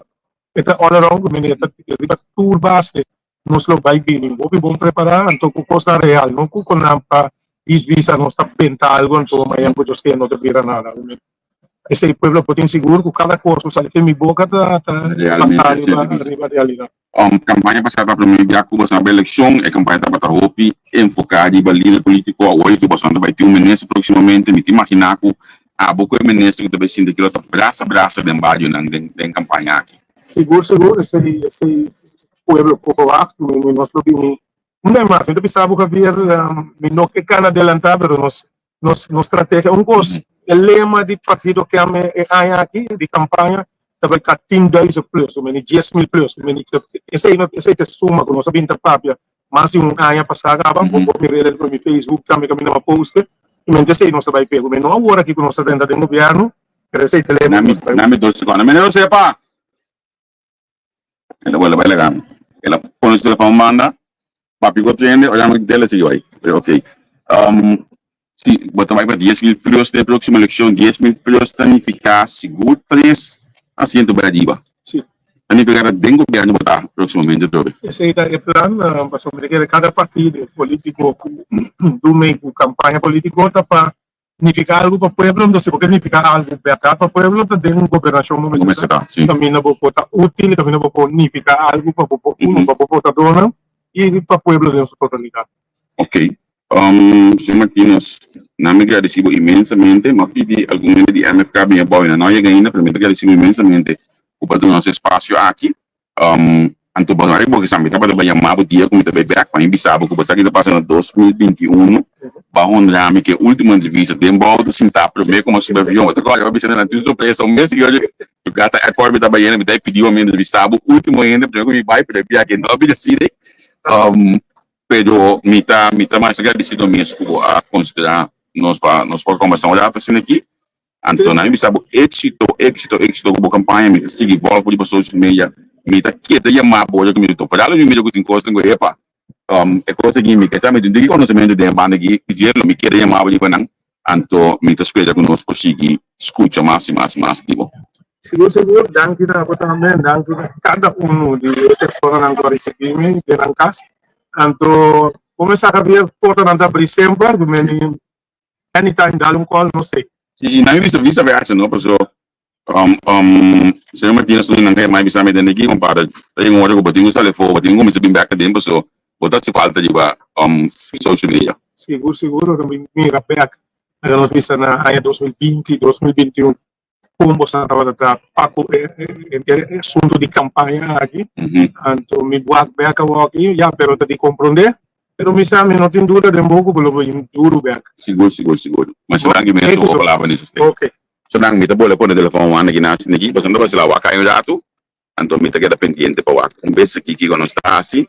e ta all around, mi e ta riba tur base nos lo bai bini hopi bon prepará, anto ku kosnan real, no ku nan pa disbisa nos ta benta algu anto mañan ku Dios ke no ta bira nada. Esei pueblo por tin sigur ku kada kos ku sali den mi boka ta pasa riba realidat. Kampaña pasá ta promé bia ku boso a bai elekshon. E kampaña tabata hopi enfoká riba lider polítiko. Awor ku boso ta bai tin un minister próksimamente, mi ta imaginá ku abo ku e minister ku ta bai sinta kilo ta brasa brasa den barionan den kampaña aki. Sigur sigur esei esei pueblo por verwagt. Nos lo bini un bes mas. Mi ta bisa bo Javier mi no ke kana adelantá pero nos Nos nos strategia un kos e lema di partido KM e aña aki di kampaña ta bai ka 10.000 plus o meni 10.000 plus o meni esei no esei ta e suma ku nos a bin ta papia mas di un aña pasá kaba bo por mira el riba mi Facebook tambe kaminda mi a poste i mente esei nos ta bai pega no awor aki ku nos ta drenta den gobièrnu pero esei ta e lema ku nos ta bai. Nami dos sekondo. Meneer Josepa! El a bolbe bai laga mi. El a pone su telefon banda, papi ku otro hende, ora mi dele si bai. Pero ok. Si bo ta bai pa 10.000 plus den e próksimo elekshon, 10.000 plus ta nifiká sigur tres asiento bai ariba. Si. Ta nifiká ta den gobièrnu bo ta próksimamente atrobe. Esei ta e plan, pasobra mi ta kere kada partido polítiko ku duna ku kampaña polítiko ta pa Nifica algo pa pueblo, entonces si bo ke nifica algo berdad pa pueblo ta den un gobernacion bo mester ta, caminda bo por ta util, caminda bo por nifica algo pa bo uno pa bo votadornan y pa pueblo den su totalidad. Ok. Señor Martinus, nan mi gradeci bo inmensamente. Mi a pidi algun hende di MFK bin abou y nan no a yega ainda, pero mi ta gradeci bo inmensamente cu bo a duna nos e espacio aki. Anto bo no riba bo mi tabata bai yama bo dia cu mi ta bai bek pa mi bisa bo cu bo sa ki ta pasa na 2021. Bo a honra mi cu e ultimo entrevista den bo auto sinta prome cu mi a subi avion. Bo ta corda bo a bisa nan tin sorpresa un mes siguió cu gata airport mi ta bayendo mi ta pidi bo mi entrevista bo ultimo hende prome cu mi bai pero e biaha no a bira asina. Pero mi ta mi ta masha gradecido mes cu bo a considera nos pa nos por conversa un rato asina aki. Anto nan mi bisa bo exito, exito, exito cu bo campaña. Mi ta sigui volg bo riba social media. Mi ta keda yama bo ora cu mi ta foral mi mira cu tin cosnan cu epa e cos aki mi ke sa mi tin diki conocimento den e banda aki dje lo mi keda yama bo riba nan. Anto mi ta spera cu nos por sigui scucha mas y mas y mas di bo. Sigur sigur, danki na bo tambe, danki na kada unu di e personanan ku a risibí mi den nan kas. Anto bo me saka bia portanan ta abrí semper, bo meni anytime dal un call nos ei. Si, i nan bisa vice versa no, paso señor Martinez nan ka yama i bisa mi den aki compadre, ta yega un ora ku bo tin ku sali afó, bo tin ku kuminsá bin bèk aden paso bo ta hasi falta riba social media. Sigur sigur, ora mi mira bèk, laga nos bisa na aña 2020, 2021. Kon boso tabata ta pa ku e henter e asuntu di kampaña aki? Anto mi wak bek awoki, ya, pero ta di komprondé. Pero mi sa, mi no tin duda den bo ku bo lo bin duru bek. Sigur, sigur, sigur. Masha danki mi su bo palabra ni sosten. Ok. So nan, mi ta bole pone telefon wanda ki nan hasi aki, pasobra mi ta basila wak ai un ratu, anto mi ta keda pendiente pa wak un bes aki kiko nos ta hasi.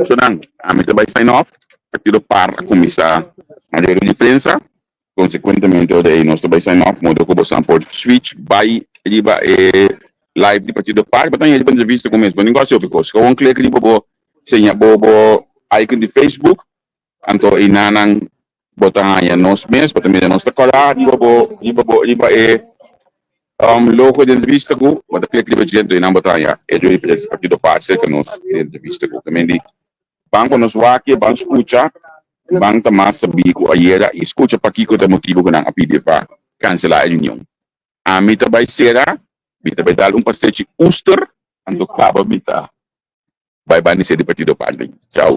So nan, ami ta bai sign off. Partido par a kuminsá na reunion di prensa. Konsekuentemente ora ei nos ta bai sign off modo ku bosan por switch bai riba e live di Partido par. Bo ta haña riba entrevista ku mes. Bo no tin ku hasi hopi kos. Skohe un klik riba bo seña bo bo icon di Facebook. Anto einanan bo ta haña nos mes, bo ta mira nos ta kòrá riba bo riba bo riba e logo di entrevista ku bo ta klik riba dje, anto einan bo ta haña e Joey Perez di Partido Par serka nos den entrevista ku. También di ban ku nos wak, ban skucha, ban ta mas sabí ku ayera i skucha pakiko ta e motibu ku nan a pidi pa kanselá e reunion. Ami ta bai sera, mi ta bai dal un pasechi uster, anto kaba mi ta bai bani ser di Partido Par. Chao.